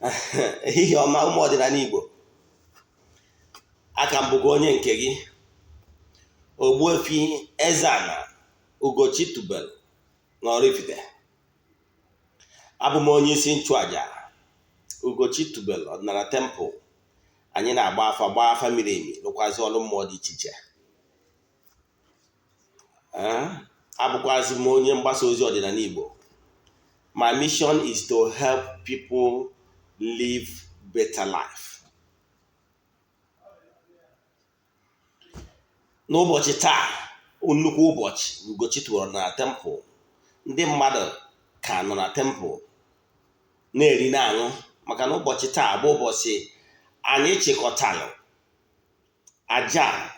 Ehihie ọma, ụmụ ọdịnala Igbo. Aka m bụkwa onye nke gị, Ogbuefi Eze-Ana Ugochi tubelu na Oraifite. Abụ m onye isi nchụaja Ugochi tubelu ọdịnala temple. Anyị na-agba afa, gbaa afa miri emi, rụkwazi ọrụ mmụọ dị iche iche. Abụkwazi m onye mgbasa ozi ọdịnala Igbo. My mission is to help people live better life. N'ụbọchị taa, nnukwu ụbọchị Ugochi tubelu na temple, ndị mmadụ ka nọ na temple na-eri na-aṅụ, maka na ụbọchị taa bụ ụbọchị anyị chịkọtalụ aja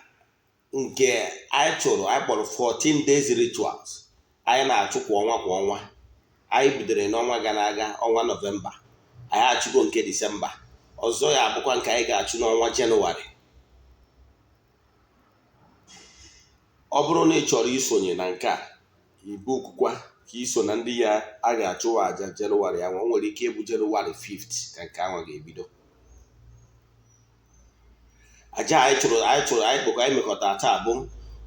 nke anyị chụrụ, anyị kpọrọ 14 days rituals anyị na-achụ kwa ọnwa kwa ọnwa. Anyị bidoro n'ọnwa gara aga, ọnwa Nọvemba. Anyị achụgo nke Disemba, ọzọ ya abụkwa nke anyị ga-achụ n'ọnwa Jenụwarị. Ọ bụrụ na ị chọrọ isonye na nke a, ibu okwukwa ka iso na ndị ya a ga-achụwa aja Jenụwarị ahụ. O nwere ike ịbụ Jenụwarị 5th ka nke ahụ ga-ebido. Aja anyị chụrụ, anyị chụrụ, anyị kpọkọ, anyị mekọtara taa bụ,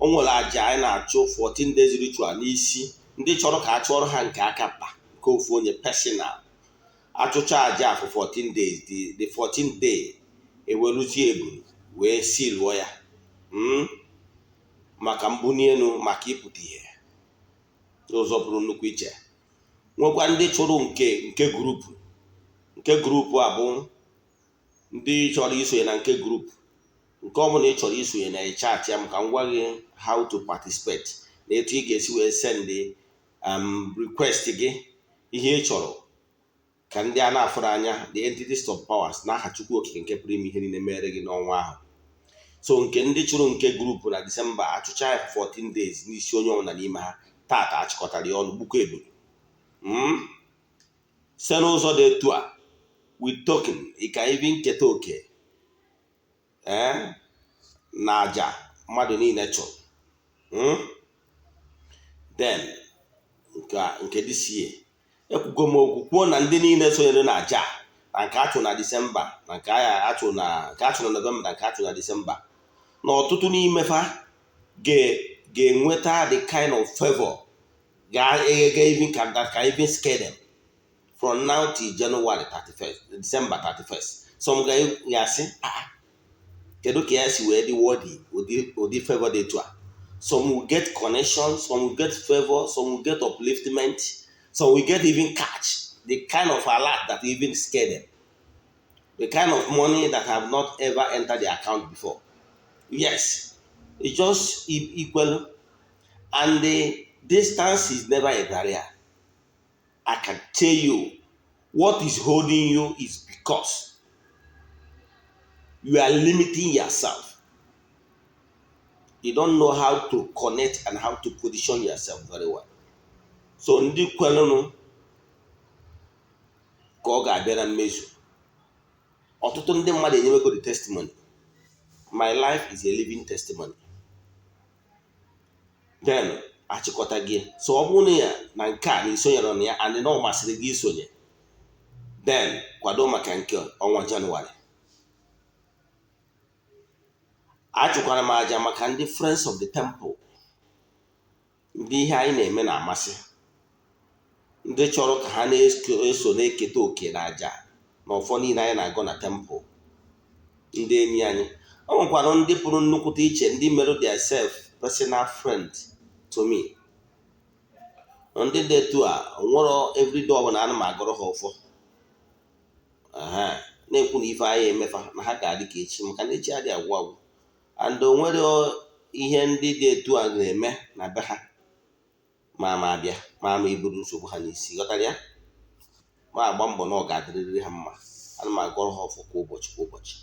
o nwere aja anyị na-achụ 14 days ritual n'isi ndị chọrọ ka a chụọrọ ha nke aka mkpa, nke ofu onye personal. Achụcha aja for 14 days, the 14th day eweruzie ebulu wee silụọ ya maka mbuni elu, maka ịpụta ihe n'ụzọ pụrụ nnukwu iche. Nwekwa ndị chụrụ nke group. Nke group a bụ ndị chọrọ isonye na nke group. Nke ọ bụla ị chọrọ isonye na, chat ya m ka m gwa gị how to participate na etu ị ga-esi wee send request gị, ihe ị chọrọ ka ndị a na-afụrụ anya, the entities of powers, n'aha Chukwu Okike nke pụrụ ime ihe niile mere gị n'ọnwa ahụ. So nke ndị chụrụ nke group na Disemba, achụcha ya 14 days n'isi onye ọbụla n'ime ha. Tata achịkọtara ya ọnụ, gbukọ ebulu site n'ụzọ dị etu a. With token, ị ka even nketa oke na aja mmadụ niile chụrụ. Then nke this year, ekwugo m okwu kwuo na ndị niile sonyere na aja na nke achụ na Disemba na nke achụ na nke achụ na Nọvemba na nke achụ na Disemba, na ọtụtụ n'ime fa ga-enweta the kind of favor ga even can that can even scare them from now till January 31st, December 31st. Some ga-asị, "Ah, kedu ka ya si wee dị worthy ụdị favor dị etu a?" Some will get connection, some will get favor, some will get upliftment, some will get even catch the kind of alert that even scare them, the kind of money that have not ever entered the account before. Yes, it's just equal, and the distance is never a barrier. I can tell you what is holding you is because you are limiting yourself. You don't know how to connect and how to position yourself very well. So ndị kwelenụ ka ọ ga-abịa na mmezu. Ọtụtụ ndị mmadụ enyewego the testimony. My life is a living testimony. Then achịkọta gị. So ọ bụrụ na ya na nke a na isonyere na ya and na ọ masịrị gị isonye, then kwado maka nke ọnwa Jenụwarị. Achụkwara m aja maka ndị Friends of the Temple, ndị ihe anyị na-eme na-amasị, ndị chọrọ ka ha na-eso na-eketa oke na aja na ọfọ niile anyị na-agọ na temple, ndị enyi anyị. O nwekwara ndị pụrụ nnukwute iche, ndị merụ their self personal friend to me. Ndị dị etu a nwere everyday ọbụla ana m agọrọ ha ọfọ, na-ekwu na ife anyị emefa na ha ga-adị ka echi, maka na echi adịghị agwụ agwụ. And o nwere ihe ndị dị etu a na-eme na be ha ma abịa ma iburu nsogbu ha n'isi, ghọtara ya, ma agba mbọ na ọ ga-adịrịrị ha mma. Ana m agọrọ ha ọfọ kwa ụbọchị kwa ụbọchị.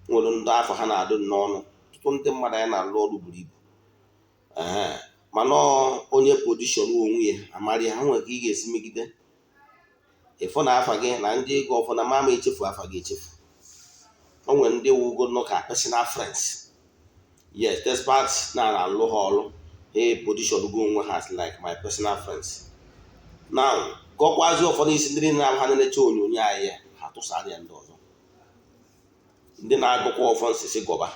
Nwere ndị afọ ha na-adụ n'ọnụ, ọtụtụ ndị mmadụ anyị na-alụ ọrụ buru ibu, ee, mana onye position onwe ya amara ya. Ha nwere ka ị ga-esi megide ịfụ na afa gị na ndị ego ọfụ na mama echefu afa gị echefu. O nwere ndị wugo nọ ka personal friends. Yes, despite na na-alụ ha ọrụ, ha position go onwe ha as like my personal friends. Now gọkwazi ụfọdụ isi ndị niile na-abụ ha na-enecha onyonyo anyị, ha Atụsara ya ndị ọzọ, ndị na-agụkwa ọfọ nsisi gọba.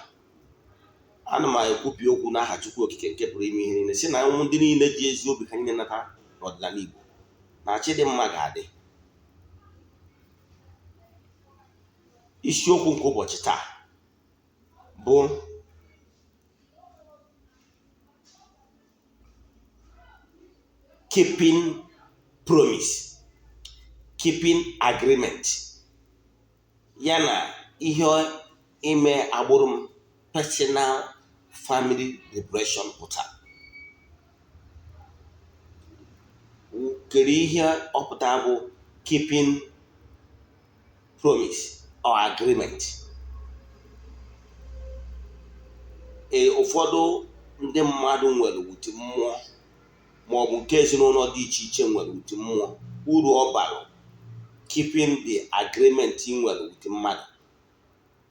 Ana m ekwubi okwu n'aha Chukwu Okike nke pụrụ ime ihe niile, si na ụmụ ndị niile ji ezi obi ha niile nata n'ọdịnala Igbo na chi dị mma ga-adị. Isiokwu nke ụbọchị taa bụ keeping promise, keeping agreement, ya na ihe ime agbụrụ m personal family liberation pụtara. Kedu ihe ọ pụtara bụ keeping promise or agreement? Ee, ụfọdụ ndị mmadụ nwere with mmụọ ma ọ bụ nke ezinụlọ dị iche iche nwere with mmụọ, uru ọ bara keeping the agreement ị nwere with mmadụ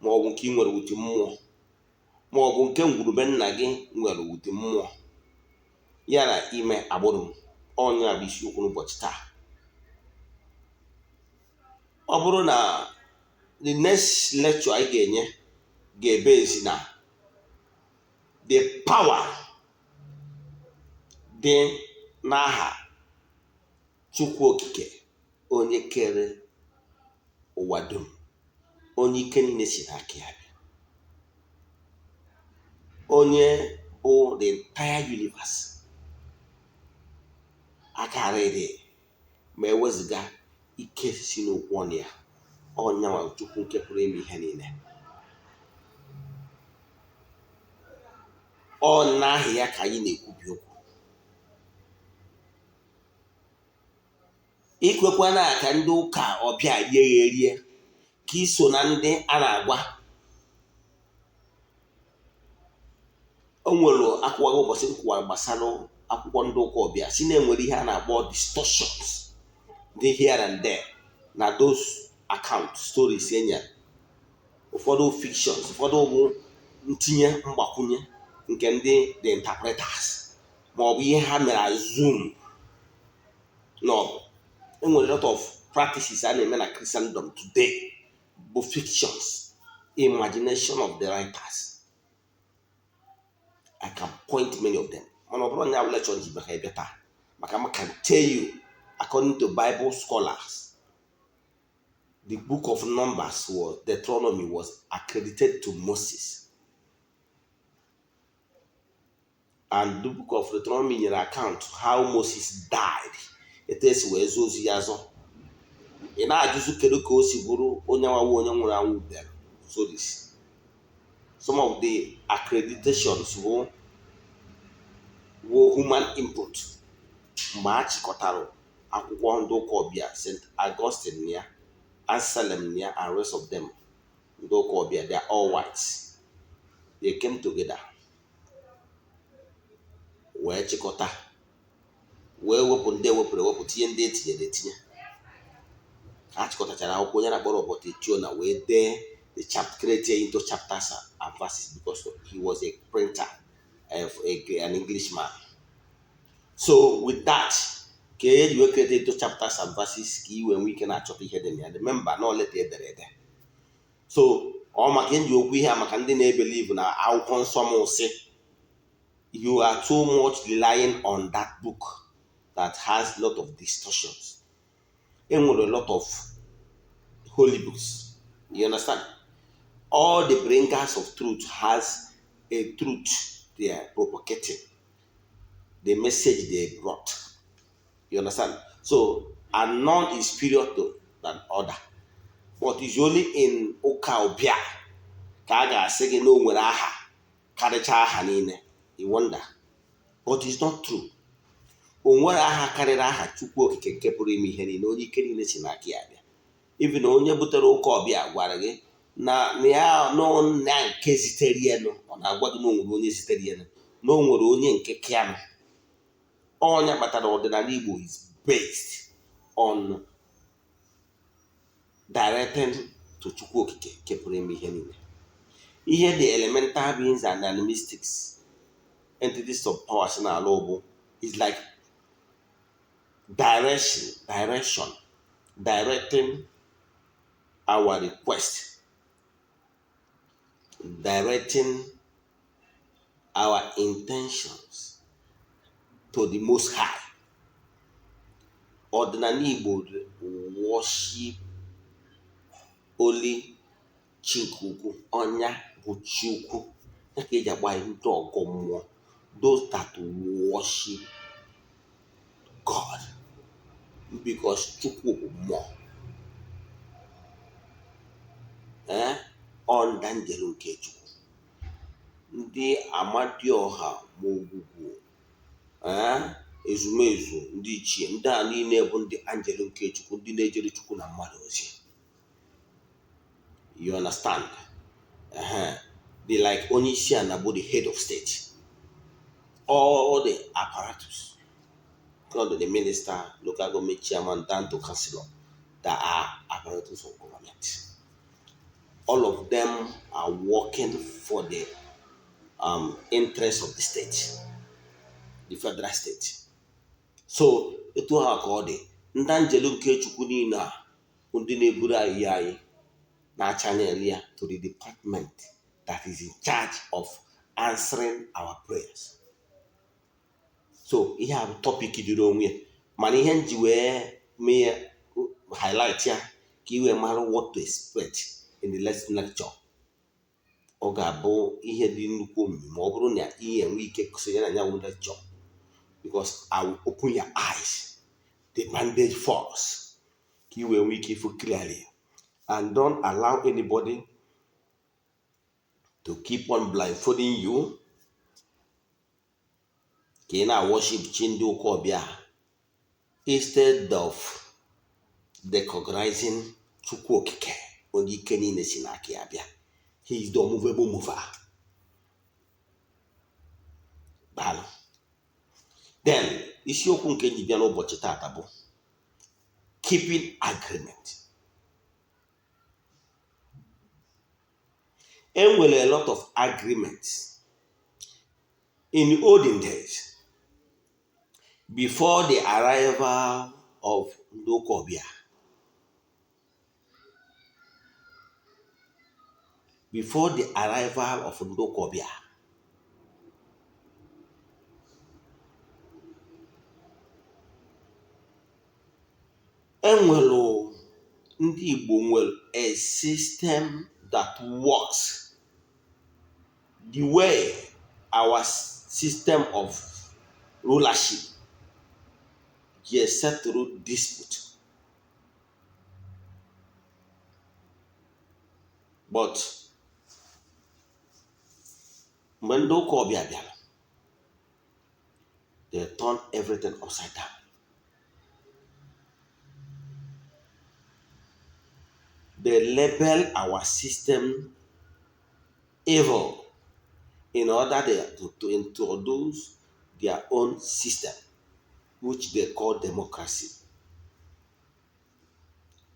ma ọ bụ nke ị nwere with mmụọ ma ọ bụ nke ngwurube nna gị nwere with mmụọ, ya na ime agbụrụ m. Ọnya bụ isiokwu n'ụbọchị taa. Ọ bụrụ na the next lecture anyị ga-enye ga-ebe ezi na the power dị n'aha Chukwu Okike, onye kere ụwa dum, onye ike niile si n'aka ya bịa, onye bụ the entire universe akarịrị ma ewezụga ike si n'okwu ọnụ ya. Ọnyanwa Chukwu nke pụrụ ime ihe niile, ọ n'aha ya ka anyị na-ekwubi okwu. Ikwekwana ka ndị ụka ọbịa rie ya erie, ka iso na ndị a na-agwa. O nwere akwụkwọ ụbọchị m kwuwara gbasara akwụkwọ ndị ụka ọbịa, si na enwere ihe a na-akpọ distortions dị here and there na those account stories e nyere, ụfọdụ fictions, ụfọdụ bụ ntinye mgbakwunye nke ndị the interpreters ma ọ bụ ihe ha mere assume. No, enwere lot of practices a na-eme na Christendom today bụ fictions, imagination of the writers. I can point many of them, mana ọ bụrụ na ya bụ lecture ji maka ebe taa, maka m can tell you, according to Bible scholars, the book of Numbers was Deuteronomy was accredited to Moses, and the book of Deuteronomy nyere account how Moses died, etu esi wee zụọ ozu ya azọ. Ị na-ajụzụ kedu ka o si bụrụ onye nwawo onye nwụrụ anwụ bịara. So this some of the accreditations bụ human input. Mgbe a chịkọtara akwụkwọ ndị ụka ọbịa, St. Augustine ya, Anselm ya, and rest of them, ndị ụka ọbịa, they are all whites, they came together wee chịkọta, wee wepụ ndị ewepụrụ ewepụ, tinye ndị etinyere etinye. Ka a chịkọtachara akwụkwọ, onye na-akpọrọ Robert Etiona wee dee the chapter, create into chapters and verses, because he was a printer, an Englishman. So with that ka e ji wee create into chapters and verses, ka i wee nwee ike na-achọta ihe dị na ya. Remember na leta edere ede. So ọ maka nji okwu ihe a, maka ndị na-ebelieve na akwụkwọ nsọ m sị, you are too much relying on that book that has lot of distortions. Enwere a lot of holy books, you understand? All the bringers of truth has a truth they are propagating, the message they brought, you understand? So, and none is superior to than other, but it's only in ụka ọbịa ka a ga-asị gị na o nwere aha karịchaa aha niile. You wonder, but it's not true. O nwere aha karịrị aha Chukwu Okike nke pụrụ ime ihe niile, onye ike niile si n'aka ya bịa. Even onye butere ụka ọbịa gwara gị na ya na nke zitere ya nụ, ọ na-agwa gị na o nwere onye zitere ya nụ, na o nwere onye nke kịanụ. Ọnya kpatara ọdịnala Igbo is based on directing to Chukwu Okike nke pụrụ ime ihe niile. Ihe the elemental beings and animistics entities of power si n'ala bụ is like direction, directing Our request, directing our intentions to the Most High. Ọdịnala Igbo worship only chi nke ukwu, ọnya bụ chi ukwu ya ka eji agba anyị ndị ọgọ mmụọ, those that worship God, because Chukwu bụ mmụọ. Ee, ọ ndị njelu nke Chukwu, ndị Amadioha ma Ogwugwu, ee, ezumezu ndị ichie, ndị a niile bụ ndị anjelu nke Chukwu, ndị na-ejere Chukwu na mmadụ ozi. You understand? They like onye isi ala bụ the head of state. All the apparatus, including the minister, local government chairman, down to councillor, that are apparatus of government, all of them are working for the interest of the state, the federal state. So etu ha ka ọ dị, ndị anjelu nke Chukwu niile a bụ ndị na-eburu anyị anyị na-channel ya to the department that is in charge of answering our prayers. So ihe a bụ topic dịrị onwe ya, mana ihe m ji wee mee highlight ya ka ị wee mara what to expect in the next lecture. Ọ ga-abụ ihe dị nnukwu omimi ma ọ bụrụ na ị enwe ike sonye na ya bụ lecture, because I will open your eyes, the bandage falls, ka ị wee nwee ike ịfụ clearly, and don't allow anybody to keep on blindfolding you ka ị na-worship chi ndị ụka ọbịa instead of recognizing Chukwu Okike, onye ike niile si n'aka ya bịa. He is the unmovable mover. Daalụ. Then isiokwu nke ji bịa n'ụbọchị tata bụ keeping agreement. E nwere a lot of agreements in the olden days before the arrival of ndị ụka ọbịa, before the arrival of ndị ụka ọbịa. Enwere ndị Igbo nwere a system that works the way our system of rulership ji settle dispute. But mgbe ndị ụka ọbịa bịara, they turn everything upside down. They label our system evil in order to introduce their own system, which they call democracy,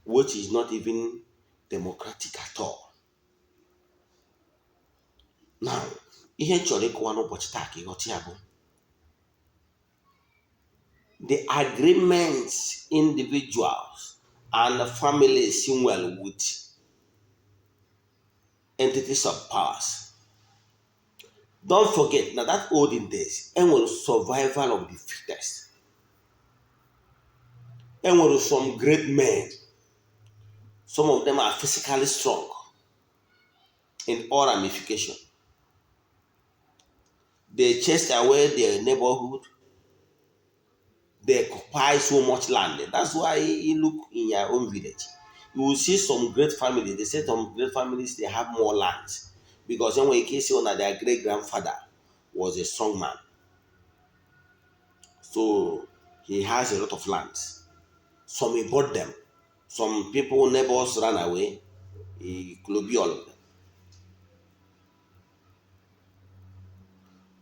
which is not even democratic at all. Now, ihe m chọrọ ịkọwa n'ụbọchị taa ka ịghọta ya bụ the agreements individuals and families nwere with entities of powers. Don't forget na that olden days, enwere survival of the fittest. Enwere some great men. Some of them are physically strong in all ramification. They chased away their neighborhood. They occupy so much land. That's why you look in your own village, you will see some great families. They say some great families, they have more land because when you see that their great grandfather was a strong man, so he has a lot of lands. Some he bought them. Some people, neighbors ran away. He could be all of them.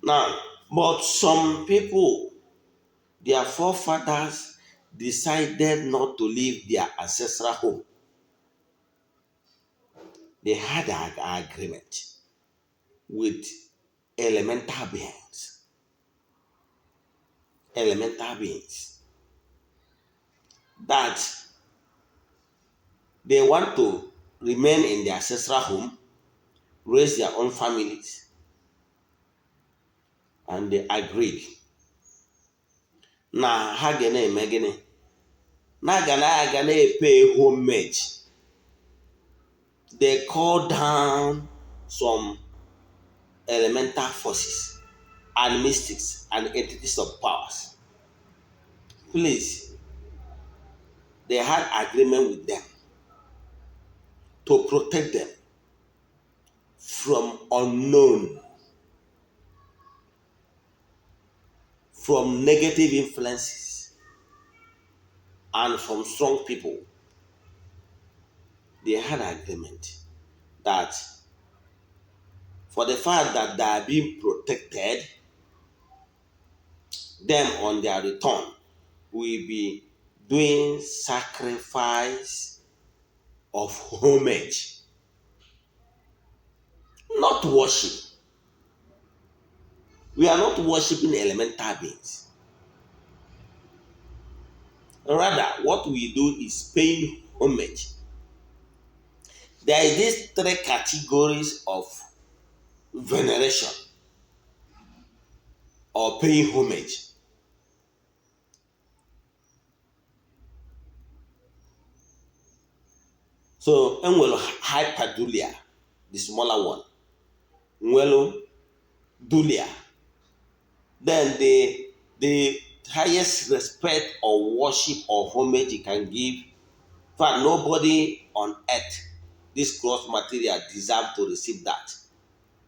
Now, but some people, their forefathers decided not to leave their ancestral home. They had an agreement with elemental beings. Elemental beings. That they want to remain in their ancestral home, raise their own families, and they agreed na ha ga na-eme gịnị? Na ga na-aga na-epay homage. They call down some elemental forces and mystics and entities of powers. Please, they had agreement with them to protect them from unknown, from negative influences, and from strong people. They had agreement that for the fact that they are being protected, them on their return will be doing sacrifice of homage, not worship. We are not worshiping elemental beings. Rather, what we do is paying homage. There is these three categories of veneration or paying homage. So, enwere hyperdulia, the smaller one. Nwelu dulia. Then the highest respect or worship or homage you can give. In fact, nobody on earth, this gross material, deserve to receive that,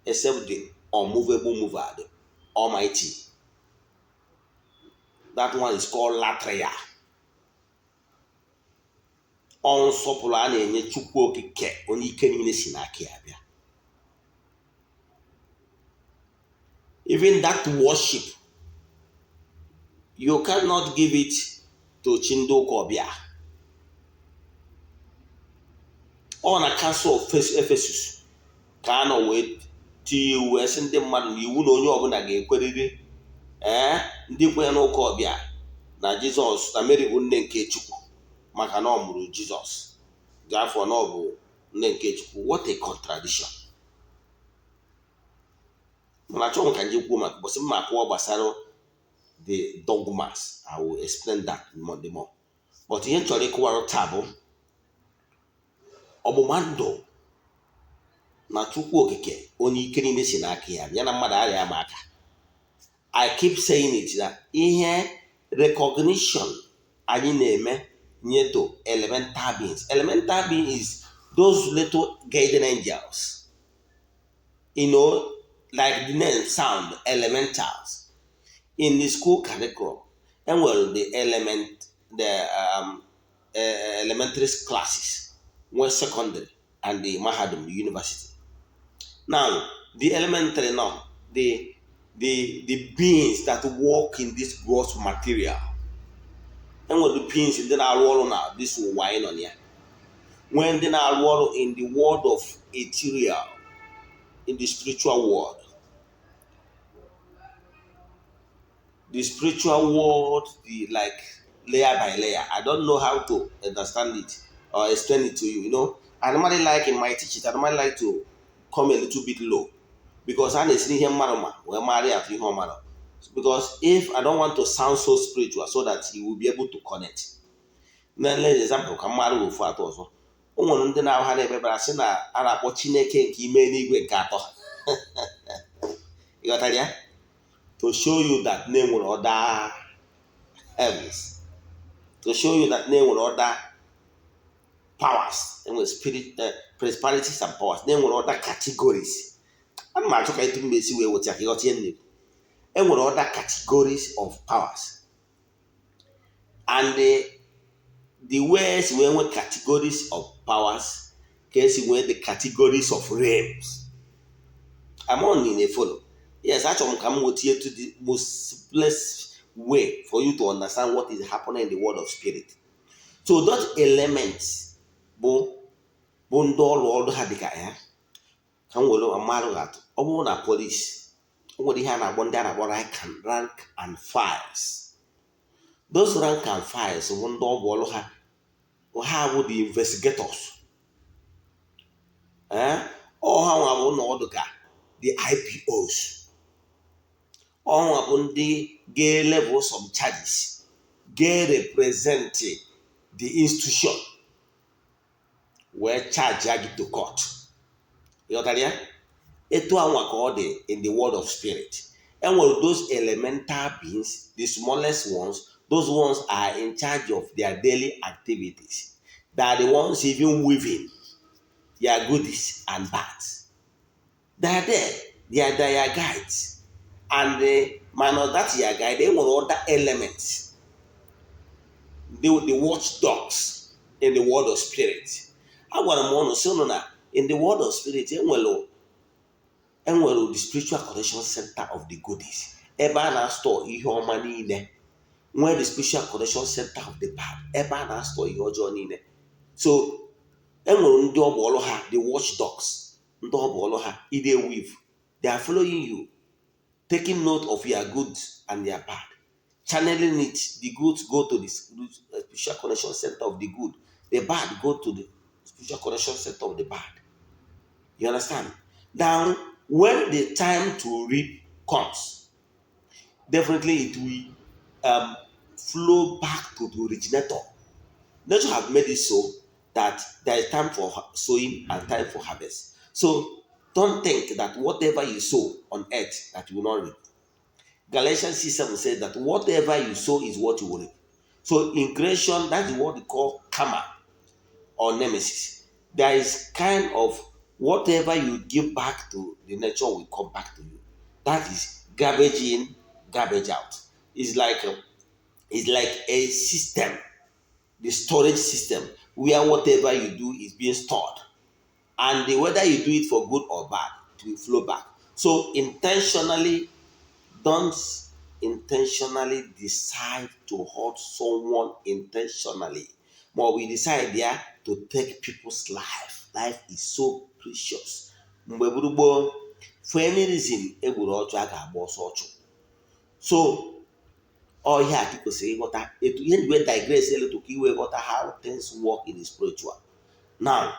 except the unmovable mover, the Almighty. That one is called latria. Ọ nsọpụrụ a na-enye Chukwu Okike, onye ike niile si n'aka ya bịa. Even that worship, you cannot give it to chi ndị ụka ọbịa. Ọ na Council of Ephesus ka a nọ wee tinye iwu sị ndị mmadụ na iwu na onye ọbụla ga-ekwerịrị, ee, ndị kwenye n'ụka ọbịa na Jizọs na Mary bụ nne nke Chukwu maka na ọ mụrụ Jizọs, therefore na ọ bụ nne nke Chukwu. What a contradiction. Mana achọghị m ka nje kwuo maka ụbọchị mma akụwa gbasara the dogmas. I will explain that more the more. But ihe m chọrọ ịkụwara taa bụ ọgbụgba ndụ na Chukwu Okike, onye ike niile si n'aka ya ya na mmadụ arịa ama aka. I keep saying it na ihe recognition anyị na-eme nye to elemental beings. Elemental being is those little guardian angels, like the name sound, elementals. In the school curriculum, enwere the element, the elementary classes, nwee secondary and the mahadum, the university. Now, the elementary now, the beings that work in this gross material. Enwere the beings ndị na-arụ ọrụ na this ụwa anyị nọ na ya. Nwee ndị na-arụ ọrụ in the world of ethereal, in the spiritual world. The spiritual world, the like layer by layer. I don't know how to understand it or explain it to you. I normally like in my teachings, I normally like to come a little bit low because I na-esi ihe mmadụ ma wee mara ya atụ ihe ọ mara. Because if I don't want to sound so spiritual so that you will be able to connect. Then let example ka mmadụ ofu atọ ọzọ. O nwere ndị na-ahụ ha na-ekpebara sị na a na-akpọ Chineke nke ime n'igwe nke atọ. Ị ghọtara ya? To show you that na enwere other heavens. To show you that na enwere other powers, enwere spirit, principalities and powers, na enwere other categories. Ana m achọ ka etu m esi wee weta ka ịghọta ihe m na-ekwu. Enwere other categories of powers. And the way esi wee nwee categories of powers ka esi nwee the categories of realms. I'm on in a follow. Yes, achọrọ m ka m weta to the most simplest way for you to understand what is happening in the world of spirit. So those elements bụ ndị ọrụ ọrụ ha dịka ya. Ka m were mmadụ atụ, ọ bụrụ na police, o nwere ihe a na-akpọ ndị a na-akpọ rank and files. Those rank and files bụ ndị ọ bụ ọrụ ha, ha bụ the investigators. Ee, ọha nwa bụ ọnọdụ ka the IPOs, ọnwa bụ ndị ga-level some charges, ga-represent the institution wee charge ya gị to court. Ịghọtara ya? Etu anwa ka ọ dị in the world of spirit. Enwere those elemental beings, the smallest ones. Those ones are in charge of their daily activities. They are the ones even weaving their goodies and bads. They are there. They are guides. And minus that your guide, enwere other elements, the watchdogs in the world of spirit. Agwara m ụnụ si ụnụ na in the world of spirit, enwere the spiritual connection center of the goodies, ebe a na-store ihe ọma niile, nwee the spiritual connection center of the bad, ebe a na-store ihe ọjọọ niile. So enwere ndị ọ bụ ọrụ ha, the watchdogs, ndị ọ bụ ọrụ ha ide weave. They are following you, taking note of your goods and your bad, channeling it. The goods go to the spiritual connection center of the good, the bad go to the spiritual connection center of the bad. You understand? Now, when the time to reap comes, definitely it will flow back to the originator. Nature have made it so that there is time for sowing and time for harvest. So don't think that whatever you sow on earth that you will not reap. Galatians 6:7 says that whatever you sow is what you will reap. So in creation, that is what we call karma or nemesis. There is kind of whatever you give back to the nature will come back to you. That is garbage in, garbage out. It's like a system, the storage system, where whatever you do is being stored. And whether you do it for good or bad, it will flow back. So intentionally, don't intentionally decide to hurt someone intentionally. But we decide there to take people's life. Life is so precious. Mgbe gburugburu, for any reason egburu ọchụ, a ga-agba ọsọ ọchụ. So ọ ihe a ka ị kwesịrị ịghọta etu ihe ndị wee digress a little ka i wee ghọta how things work in the spiritual. Now,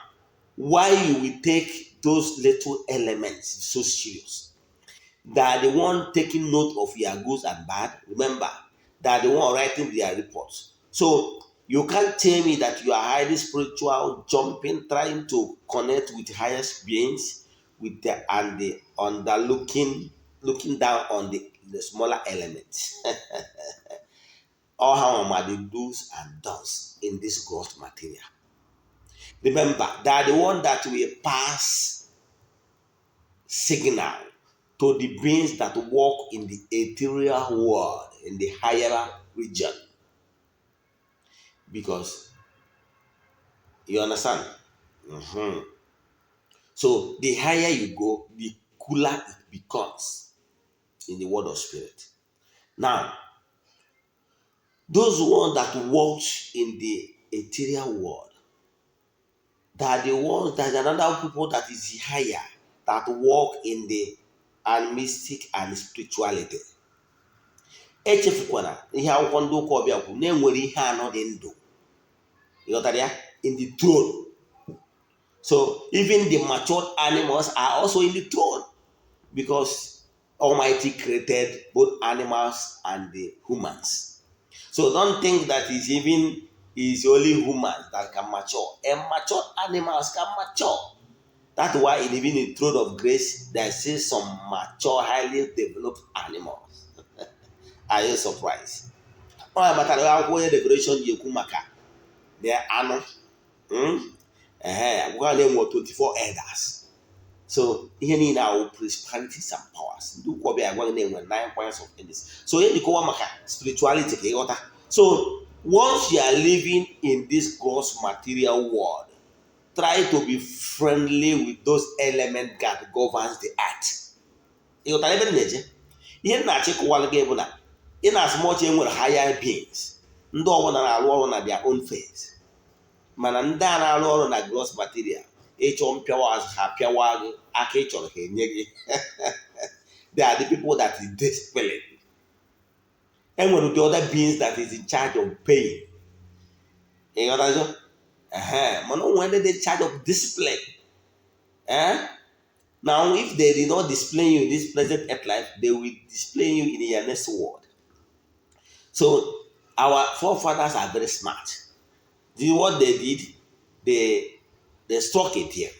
why you will take those little elements so serious? They are the one taking note of your goods and bad. Remember, they are the one writing their reports. So you can't tell me that you are highly spiritual, jumping, trying to connect with highest beings, with the and the underlooking, looking down on the smaller elements. All how are the do's and don'ts in this gross material. Remember, they are the one that will pass signal to the beings that walk in the ethereal world, in the higher region. Because you understand? Mhm. So the higher you go, the cooler it becomes in the world of spirit. Now, those ones that walk in the ethereal world, they are the ones that another people that is higher that walk in the and mystic and spirituality. Echefukwana ihe akwụkwọ ndị ụka ọbịa kwuru na enwere ihe anọ dị ndụ. Ịghọtara ya? In the throne. So even the matured animals are also in the throne because Almighty created both animals and the humans. So don't think that it's even is only humans that can mature. And matured animals can mature. That's why in even in throne of grace, there is some mature, highly developed animals. Are you surprised? Ọ ya kpatara akwụkwọ onye Revelation ji ekwu maka the anụ. Ehe, akwụkwọ a na-enwe 24 elders. So ihe niile ahụ, principalities and powers. Ndị ụka ọbịa agwa gị na-enwe nine points of angels. So onye jikọwa maka spirituality ka ịghọta. So once you are living in this gross material world, try to be friendly with those elements that governs the earth. Ịghọtara ebe m na-eje? Ihe m na-achọ ịkọwalụ gị bụ na in as much enwere higher beings, ndị ọbụla na-arụ ọrụ na their own phase, mana ndị a na-arụ ọrụ na gross material, ịchọ mpịawa azụ ha pịawa gị aka, ị chọrọ ha enye gị. They are the people that is disciplined. Enwere the other beings that is in charge of paying. Ịghọtazo? Ehe, mana o nwere ndị dị in charge of discipline. Eh? Now, if they did not display you in this present earth life, they will display you in your next world. So our forefathers are very smart. Do you know what they did? They struck a deal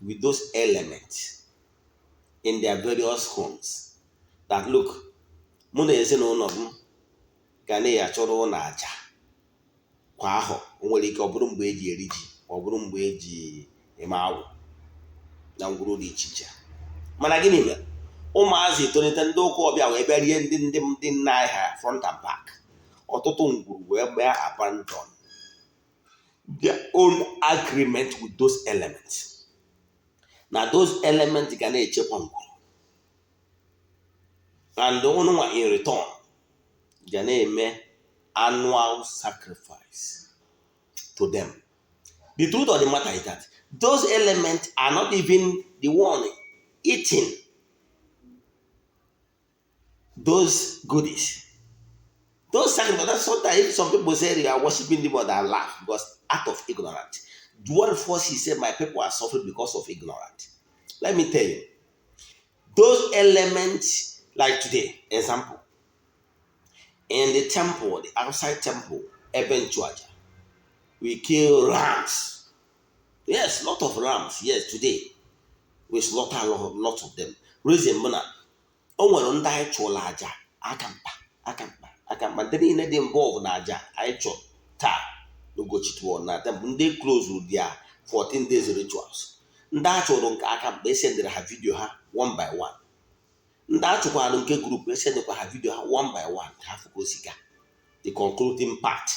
with those elements in their various homes. That look, mụ na ezinụlọ m ga na-achọrọ ụlọ aja kwa ahọ. O nwere ike ọ bụrụ mgbe eji eri ji, ma ọ bụrụ mgbe eji eme agwụ na ngwuru dị iche iche. Mana gịnị mere ụmụazị tolite, ndị ụka ọbịa wee bịa rie ndị nna anyị ha front and back, ọtụtụ ngwuru wee gbaa abandon their own agreement with those elements, na those elements ga na-echekwa ngwuru, and ụnụnwa in return ga na-eme annual sacrifice to them. The truth of the matter is that those elements are not even the one eating those goodies. Those sacrifices, that's sometimes if some people say they are worshiping the God, I laugh because out of ignorance. Dual force, he said, "My people are suffering because of ignorance." Let me tell you, those elements, like today, example, in the temple, the outside temple, ebe nchụaja, we kill rams. Yes, lot of rams. Yes, today we slaughter a lot of them. Reason bụ na o nwere ndị anyị chụrụ aja aka mkpa, aka mkpa, aka mkpa. Ndị niile dị involved na aja anyị chụrụ taa n'Ugochi tụọ na temple, ndị close their 14 days rituals, ndị a chụrụ nke aka mkpa, esendịrị ha video ha one by one. Ndị a chụkwara nke group, esendịkwa ha video ha one by one ka ha fụ ka o si gaa, the concluding part.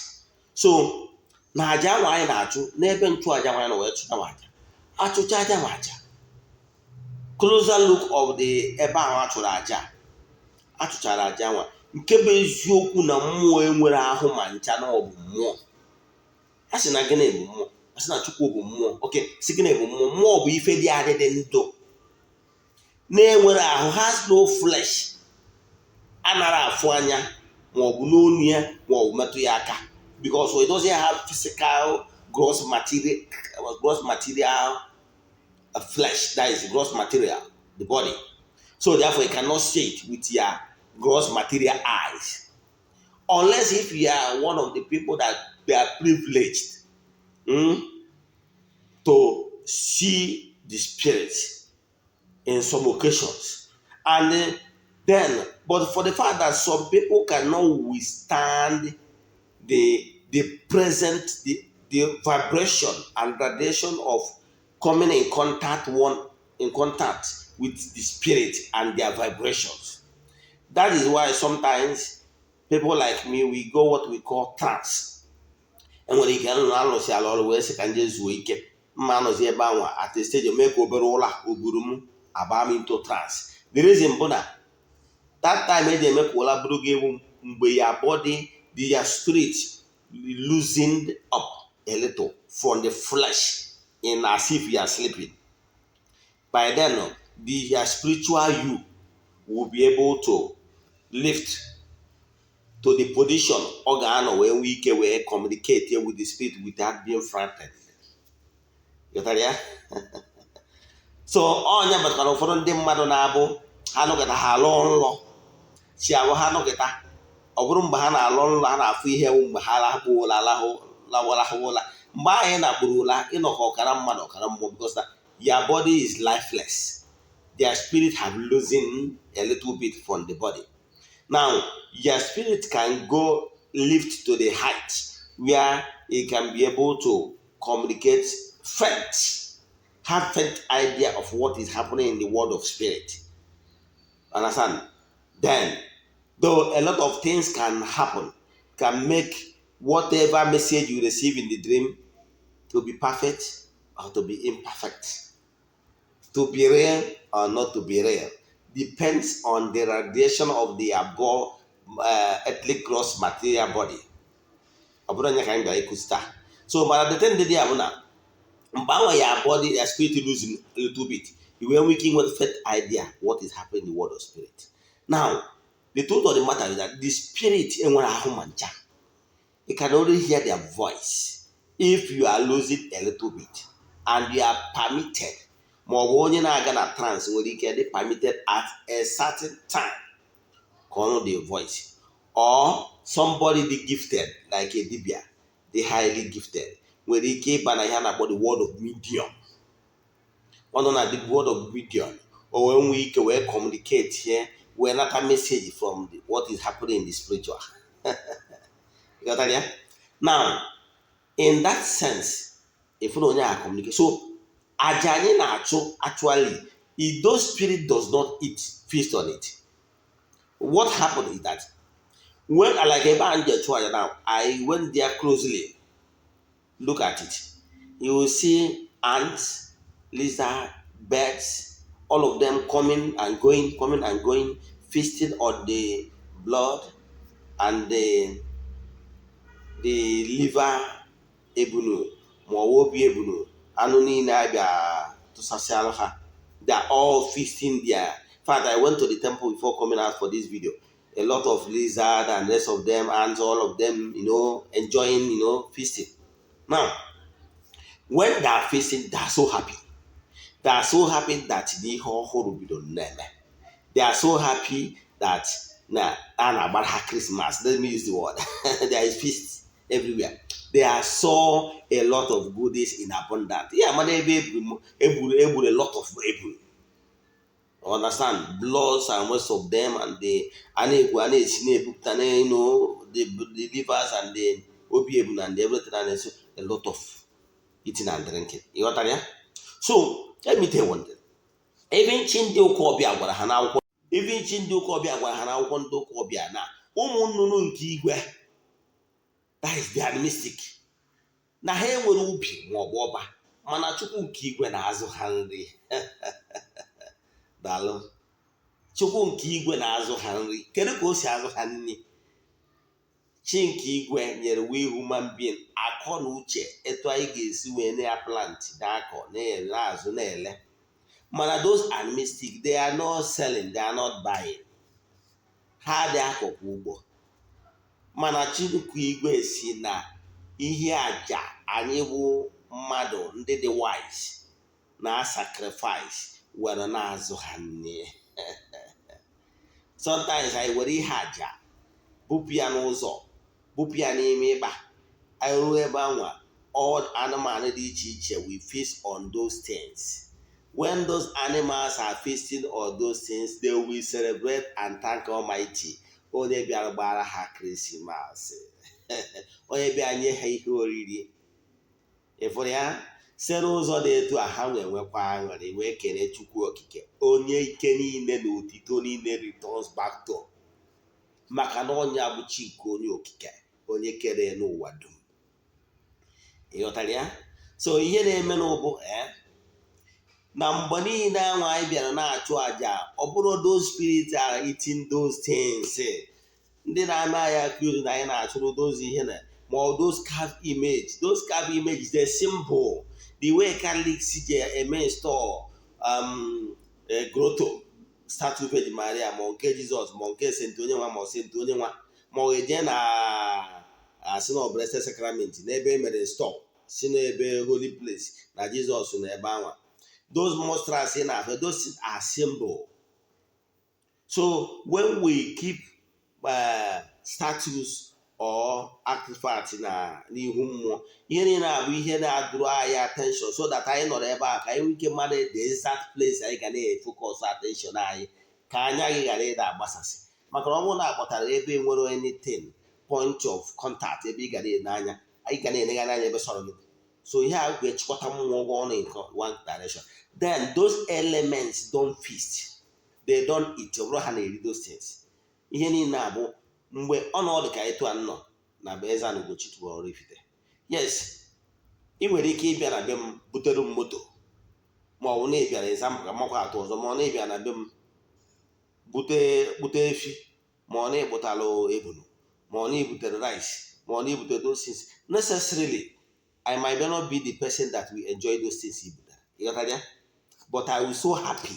So na aja ahụ anyị na-achụ n'ebe nchụaja anyị na wee chụta aja, achụcha aja nwa aja, closer look of the ebe ahụ a chụrụ aja, achụchara aja nwa, nke bụ eziokwu na mmụọ enwere ahụ ma ncha, na ọ bụ mmụọ. A sị na gịnị bụ mmụọ? A sị na Chukwu bụ mmụọ. Oke sị gịnị bụ mmụọ? Mmụọ bụ ife dị adị, dị ndụ, na-enwere ahụ, has no flesh, anara afụ anya ma ọ bụ n'onu ya ma ọ bụ metụ ya aka, because it doesn't have physical gross material flesh, that is gross material, the body. So therefore you cannot see it with your gross material eyes, unless if you are one of the people that they are privileged to see the spirit in some occasions. And then, but for the fact that some people cannot withstand the present, the vibration and radiation of coming in contact with the spirit and their vibrations. That is why sometimes people like me, we go what we call trance. Enwere ike nụ alụsị ala ọrụ wee sị ka nje zuo ike mma, anọzi ebe anwa at a stage mee ka obere ụlọ oburu m aba m into trance. The reason bụ na that time eji eme ka ụla bụrụ gị ewu, mgbe ya body, the your spirit loosened up a little from the flesh in as if you are sleeping. By then the your spiritual you will be able to lift to the position ọ ga-anọ wee nwee ike wee communicate with the spirit without being frightened. Ghọtara ya? So ọnya batara ụfọdụ ndị mmadụ na-abụ ha nọkịta, ha alụ nlọ chi abụ, ha nọkịta, ọ bụrụ mgbe ha na-alụ nlọ, ha na-afụ ihe mgbe ha lahụ ụla, lahụ lahụ ụla. Mgbe ahụ ị na-akpụrụ ụla, ịnọkọ ọkara mmadụ ọkara mmụọ, because na your body is lifeless, their spirit have loosened a little bit from the body. Now your spirit can go lift to the height where it can be able to communicate faint, have faint idea of what is happening in the world of spirit. Understand? Then, though a lot of things can happen, can make whatever message you receive in the dream to be perfect or to be imperfect, to be real or not to be real, depends on the radiation of the above earthly gross material body. Ọ bụrụ onye ka anyị bịara ịkụzi taa. So mana the thing dị ya bụ na mgbe ahụ ya body, ya spirit losing a little bit, you wee nwee ike inwe faint idea what is happening in the world of spirit. Now, the truth of the matter is that the spirit enwere ahụ ma ncha. You can only hear their voice if you are losing a little bit and you are permitted. Ma ọ bụ onye na-aga na trance nwere ike dị permitted at a certain time ka ọ nụ the voice, or somebody dị gifted like a dibia dị highly gifted nwere ike ịba na ihe a na-akpọ the world of medium. Ọ nọ na the world of medium, o wee nwee ike wee communicate here, wee nata message from what is happening in the spiritual. You got that, yeah? Now, in that sense, if onye a communicate, so aja anyị na-achụ, actually, if those spirit does not eat, feast on it, what happened is that when, like ebe a nje chụọ aja now, I went there closely, look at it, you will see ants, lizard, birds, all of them coming and going, coming and going, feasting on the blood and the liver ebunu ma ọ bụ obi ebunu, anụ niile abịa tụsasịalụ ha. They are all feasting there. In fact, I went to the temple before coming out for this video. A lot of lizard and rest of them, and all of them enjoying, feasting. Now, when they are feasting, they are so happy. They are so happy that n'ihe ọhụrụ bidoro na-eme. They are so happy that na a na-agbara ha Christmas. Let me use the word. There is feast everywhere. They are saw a lot of goodies in abundance. Yeah, mana ebe egburu a lot of eburu, understand, bloods and most of them, and the a na-egbu, a na-esi na-ebupụta na the livers and the obi ebunu and everything, and so a lot of eating and drinking. Ịghọtara ya? So let me tell you one thing. Even chi ndị ụka ọbịa gwara ha n'akwụkwọ, even chi ndị ụka ọbịa gwara ha n'akwụkwọ ndị ụka ọbịa na ụmụ nnụnụ nke igwe, that is their mystic, na ha enwere ubi maọbụ ọba, mana Chukwu nke igwe na-azụ ha nri. Daalụ. Chukwu nke igwe na-azụ ha nri. Kedu ka o si azụ ha nri? Chi nke igwe nyere we human being akọ na uche etu anyị ga-esi wee na-plant, na-akọ, na-azụ, na-ele. Mana those are mystic. They are not selling, they are not buying. Ha dị akọkwa ugbo, mana Chineke igwe si na ihe aja anyị bụ mmadụ ndị dị wise na sacrifice were na-azụ ha nri. Sometimes anyị were ihe aja bupụ ya n'ụzọ, bupụ ya n'ime ịkpa anyị, ruo ebe anwa, all anụmanụ dị iche iche we feast on those things. When those animals are feasting on those things, they will celebrate and thank Almighty, onye bịara gbara ha Christmas, onye bịa nye ha ihe oriri. Ịfụrụ ya? Site n'ụzọ dị etu a, ha wee nwekwa aṅụrị, wee kelee Chukwu Okike, onye ike niile na otito niile returns back to, maka na ọnya bụ chi nke onye okike, onye kere n'ụwa dum. Ịghọtara ya? So ihe na-eme n'ụbụ na mgbe niile ahụ anyị bịara na-achụ àjà, ọ bụrụ those spirits are eating those things. Ndị na-ama anyị accuse na anyị na-achụrụ those ihe na ma ọ those carved image, those carved image, the symbol, the way Catholics ji eme install a grotto statue Virgin Maria, ma nke Jizọs, ma nke Saint onye nwa, ma Saint onye nwa, ma ọ eje na asị na Blessed Sacrament n'ebe e mere install, si n'ebe holy place na Jizọs na ebe anwa, those monsters ị na-afụ, those are symbol. So when we keep statues or artifacts na n'ihu mmụọ, ihe niile abụ ihe na-adụrụ anyị attention, so that anyị nọrọ ebe a ka anyị nwee ike mmadụ the exact place anyị ga na-efocus attention anyị, ka anya gị ghara ịda agbasasị. Maka na ọ bụrụ na akpọtara ebe nwere anything, point of contact, ebe ị ga na-ene anya, anyị ga na-enegharị anya ebe sọrọ gị. So ihe a ga-echịkọta mmụọ gị ọnụ in one direction. Then those elements don't feast, they don't eat. Ọ bụrụ ha na-eri those things, ihe niile abụ mgbe ọnọdụ ka etu a nọ na be Eze Ugochi tụrụ Oraifite. Yes, ị nwere ike ịbịa na be m butere m moto, ma ọ bụ na ịbịara, example ka makwa atụ ọzọ, ma ọ na ịbịa na be m bute efi, ma ọ na ịkpụtalụ ebunu, ma ọ na ibutere rice, ma ọ na ibutere those things. Necessarily, I might not be the person that will enjoy those things i butere. Ịghọtara ya? But I will so happy.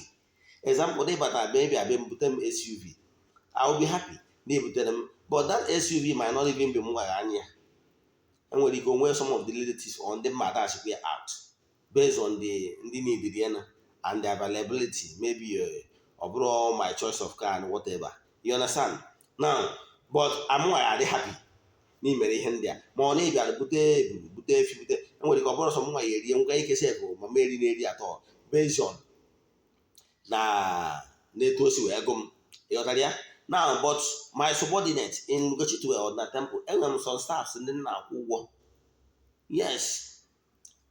Example, na ịbata be ịbịa be m bute m SUV, I will be happy na ebutere m, but that SUV might not even be m gwara anya ya. Enwere ike onwe some of the relatives or ndị mmadụ achịkwa ya out based on the ndị need ya na And the availability, maybe ọ bụrụ my choice of car and whatever, you understand now? But amụnwa ya adị happy na imere ihe ndị a, ma ọ na ịbịara bute ebulu, bute efi, bute, enwere ike ọ bụrụ sọ mụnwa ya erie ngwa ike sef, ma m eri na-eri atọ based on na n'etu o si wee gụ m. Ịghọtara ya now? But my subordinate in Ugochi na temple, enwere m some staffs ndị m na-akwụ ụgwọ. Yes,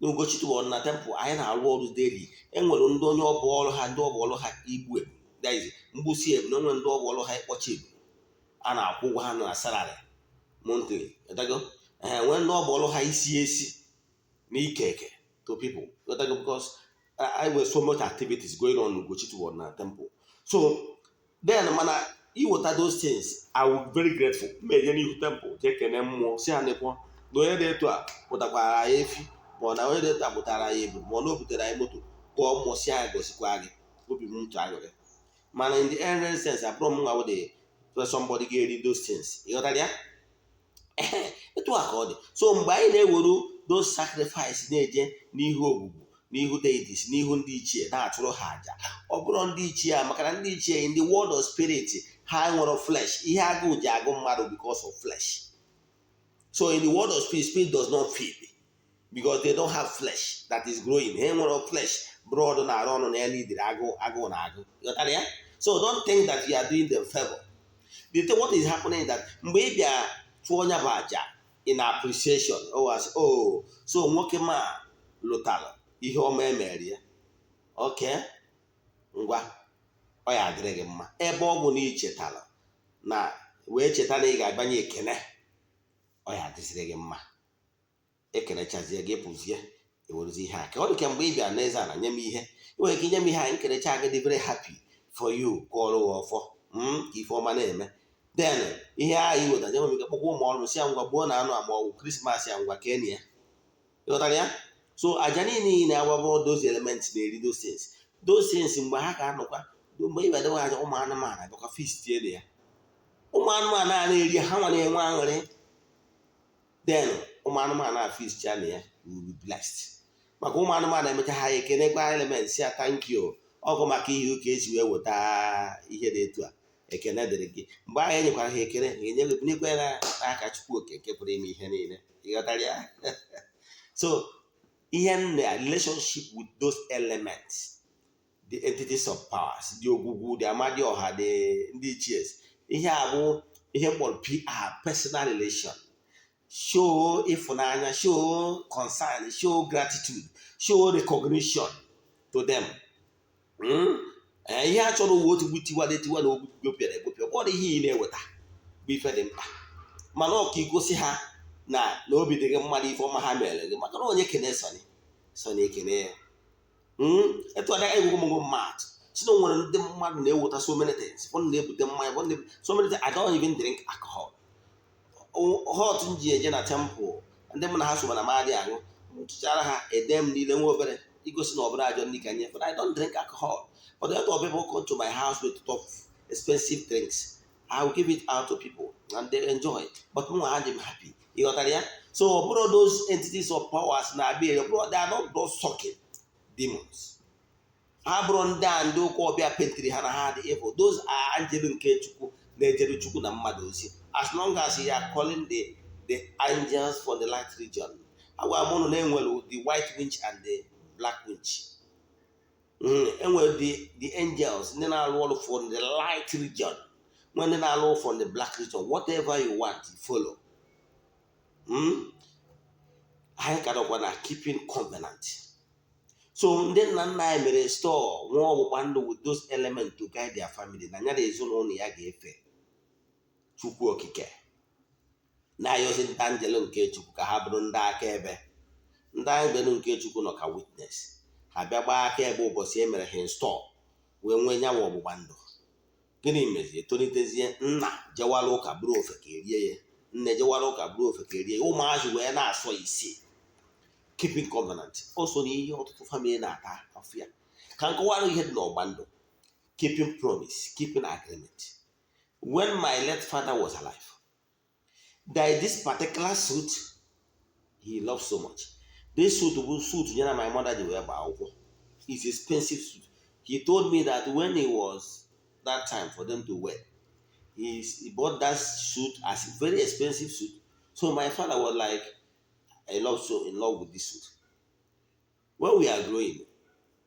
na Ugochi na temple anyị na-arụ ọrụ daily. Enwere ndị onye ọbụ ọrụ ha, ndị ọbụ ọrụ ha igbu ebu, that is mgbusi ebu, na onwere ndị ọbụ ọrụ ha ịkpọchi ebu a na-akwụ ụgwọ ha na salary monthly. Ịghọtago? Ee, nwee ndị ọbụ ọrụ ha isi esi na ike eke to people. Ịghọtago? Because I were so much activities going on Ugochi na temple. So then, mana iweta those things, I will very grateful. M eje n'ihu temple jee kene mmụọ, si ha nekwa na onye dị etu a pụtakwara anyị efi, ma ọ na onye dị etu a pụtara anyị ebu, ma ọ na o butere anyị moto. Kpọọ mmụọ si anyị gosikwa gị obi m ntụ aṅụrị. Mana in the end sense, abụrụ m nwa the somebody ga-eri those things. Ịghọtara ya? Etu a ka ọ dị. So mgbe anyị na-eweru those sacrifice na-eje n'ihu ogbugbu, n'ihu deities, n'ihu ndị ichie, na-achụrụ ha àjà, ọ bụrụ ndị ichie a, maka na ndị ichie in the world of spirit, ha nwere flesh. Ihe agụụ ji agụ mmadụ because of flesh. So in the world of spirit, spirit does not feed because they don't have flesh that is growing. Ha nwere flesh broad na-arụ ọnụ na ya lidiri agụụ, agụụ na agụ. Ịghọtara ya? So don't think that you are doing them favor. The thing, what is happening is that mgbe ị bịa chụọ onye bụ àjà in appreciation, oh, as oh, so nwoke ma lụtara ihe ọma emere ya, okay, ngwa, ọ ya adịrị gị mma. Ebe ọ bụ na ị chetara na wee cheta na ị ga-abanye ekene, ọ ya adịziri gị mma. Ekenechazie gị, pụzie, ewerezi ihe a ka ọ dị ka mgbe ị bịara n'eze ala nye m ihe. Ị nwere ike inye m ihe a, nkerecha gị, dị very happy for you, kọọrọ gị ọfọ ka ife ọma na-eme. Then ihe ahụ i wetara, enwere m ike kpọkwa ụmụ ọrụ si ya, ngwa, gbuo na anụ a, ma ọ bụ Christmas ya, ngwa, kee ya. Ịghọtara ya? So aja niile ị na-agbabọ, those elements na-eri those things, those things. Mgbe ha ga-anọkwa, mgbe ị bịadewe aja, ụmụ anụmanụ abịakwa feast na ya. Ụmụ anụmanụ a na-eri, ha nwa na-enwe aṅụrị. Then ụmụ anụmanụ a feast ya na ya will be blessed, maka ụmụ anụmanụ emecha, ha ekenekwa elements ya, "Thank you." Ọgụ maka ihe ka esi wee weta ihe dị etu a, ekene dịrị gị. Mgbe ahụ e nyekwara ha ekene, ha enye gị, bunyekwa ya n'aka Chukwu Oke nke pụrụ ime ihe niile. Ịghọtara ya? So ihe nna, relationship with those elements, the entities of powers, the ogwugwu, the amadioha, the ndị ichies, ihe a bụ ihe mkpọrọ PR, personal relation. Show ịfụnanya, show concern, show gratitude, show recognition to them. Ihe a chọrọ uwe otu tiwara etiwa na ogwopịara egwopịa, ọ bụrụ ihe ị na-eweta bụ ife dị mkpa, mana ọ ka igosi ha na na obi dị gị mmadụ ife ọma ha mere gị, maka na onye kene sọni sọni ekene ya. Etu ada egwugwu m mmadụ si na o nwere ndị mmadụ na-eweta so many things. Ụfọdụ na-ebute mmanya, ụfọdụ so many things. I don't even drink alcohol. Hot m ji eje na temple, ndị mụ na ha so na madị aṅụ, tụchara ha ede m niile nwa obere igosi na ọ bụrụ ajọ ndị ka nye, but I don't drink alcohol. But a lot of people come to my house with top expensive drinks. I will give it out to people and they enjoy it, but mụ adị m happy. Ịghọtara ya? So ọ bụrụ those entities of powers na-abịa, ọ bụrụ they are not blood sucking demons. Ha bụrụ ndị a ndị ụka ọbịa pentiri ha na ha dị evil. Those are angel nke Chukwu na-ejere Chukwu na mmadụ ozi. As long as you are calling the angels for the light region, agwara m ụnụ na enwere the white witch and the black witch. Enwere the angels ndị na-arụ ọrụ for the light region, nwee ndị na-arụ for the black region. Whatever you want, follow. Anyị ka nọkwa na keeping covenant. So ndị nna nna anyị mere store nwa ọgbụgba ndụ with those elements to guide their family, na ya na ezinụlọ ya ga-efe Chukwu Okike, na-ayọzi ndị angel nke Chukwu ka ha bụrụ ndị akaebe. Ndị angel nke Chukwu nọ ka witness, ha bịa gbaa akaebe ụbọchị e mere ha install wee nwee nyanwa ọgbụgba ndụ. Gịnị mezi? Etolitezie, nna jewara ụka bụrụ ofe ka erie ya, nne jewara ụka bụrụ ofe ka erie ya, ụmụazị wee na-asọ isi keeping covenant. O so na ihe ọtụtụ family na-ata afụ ya. Ka nkọwara ihe dị n'ọgba ndụ, keeping promise, keeping agreement. When my late father was alive, there is this particular suit he loved so much. This suit bụ suit ya na my mother ji wee gbaa akwụkwọ. It's expensive suit. He told me that when it was that time for them to wear, he bought that suit as a very expensive suit. So my father was like, I love so in love with this suit. When we are growing,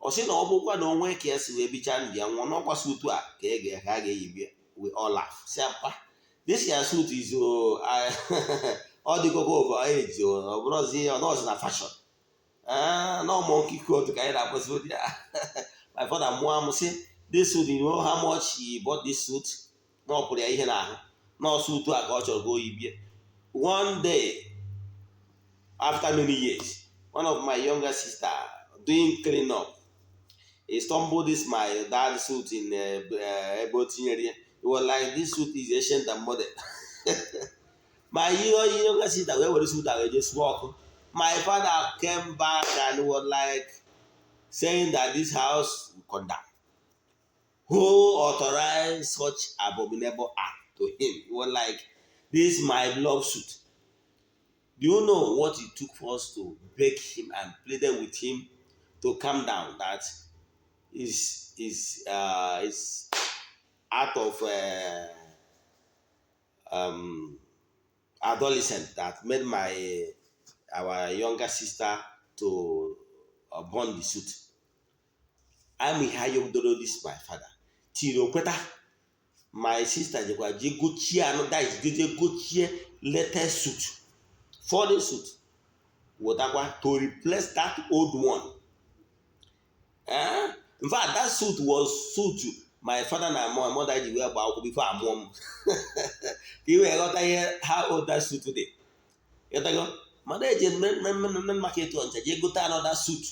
ọ sị na ọ bụkwa na onwe ka ya si wee bichaa ndị ya nwụọ n'ọkwa suit a ka e ga ka a ga-eyi. We all laugh, sị, "Papa, this your suit is ọ dịgokwa over age, ọ bụrụzi ọ nọọsị na fashion no monkey coat ka anyị na-akpọzi ụdị ya." My father mụọ amụ sị, "This suit, you know how much he bought this suit?" Na ọ pụrụ ya ihe n'ahụ na suit a ka ọ chọrọ ka o yibie. One day, after many years, one of my younger sister doing clean up, he stumbled this my dad suit in ebe o tinyere ya. He was like, "This suit is ancient and modern." My younger sister wee were suit a wee jee suo ọkụ. My father came back and was like saying that this house will come down. Who authorized such abominable act to him? He was like, "This my love suit." Do you know what it took for us to beg him and pleaded with him to calm down, that is out of adolescent that made my our younger sister to burn the suit? I'm ihe ayọgidoro this my father tiri okweta. My sister jekwa je gochie anụ, that is, je gochie latest suit, foreign suit, wetakwa to replace that old one, eh? In fact, that suit was suit my father na my mother ji wee gbaa akwụkwọ before amụọ m, ka i wee ghọta ihe how old that suit dị. Ịghọtago? Mana eji main market Ọnịcha jee gote another suit,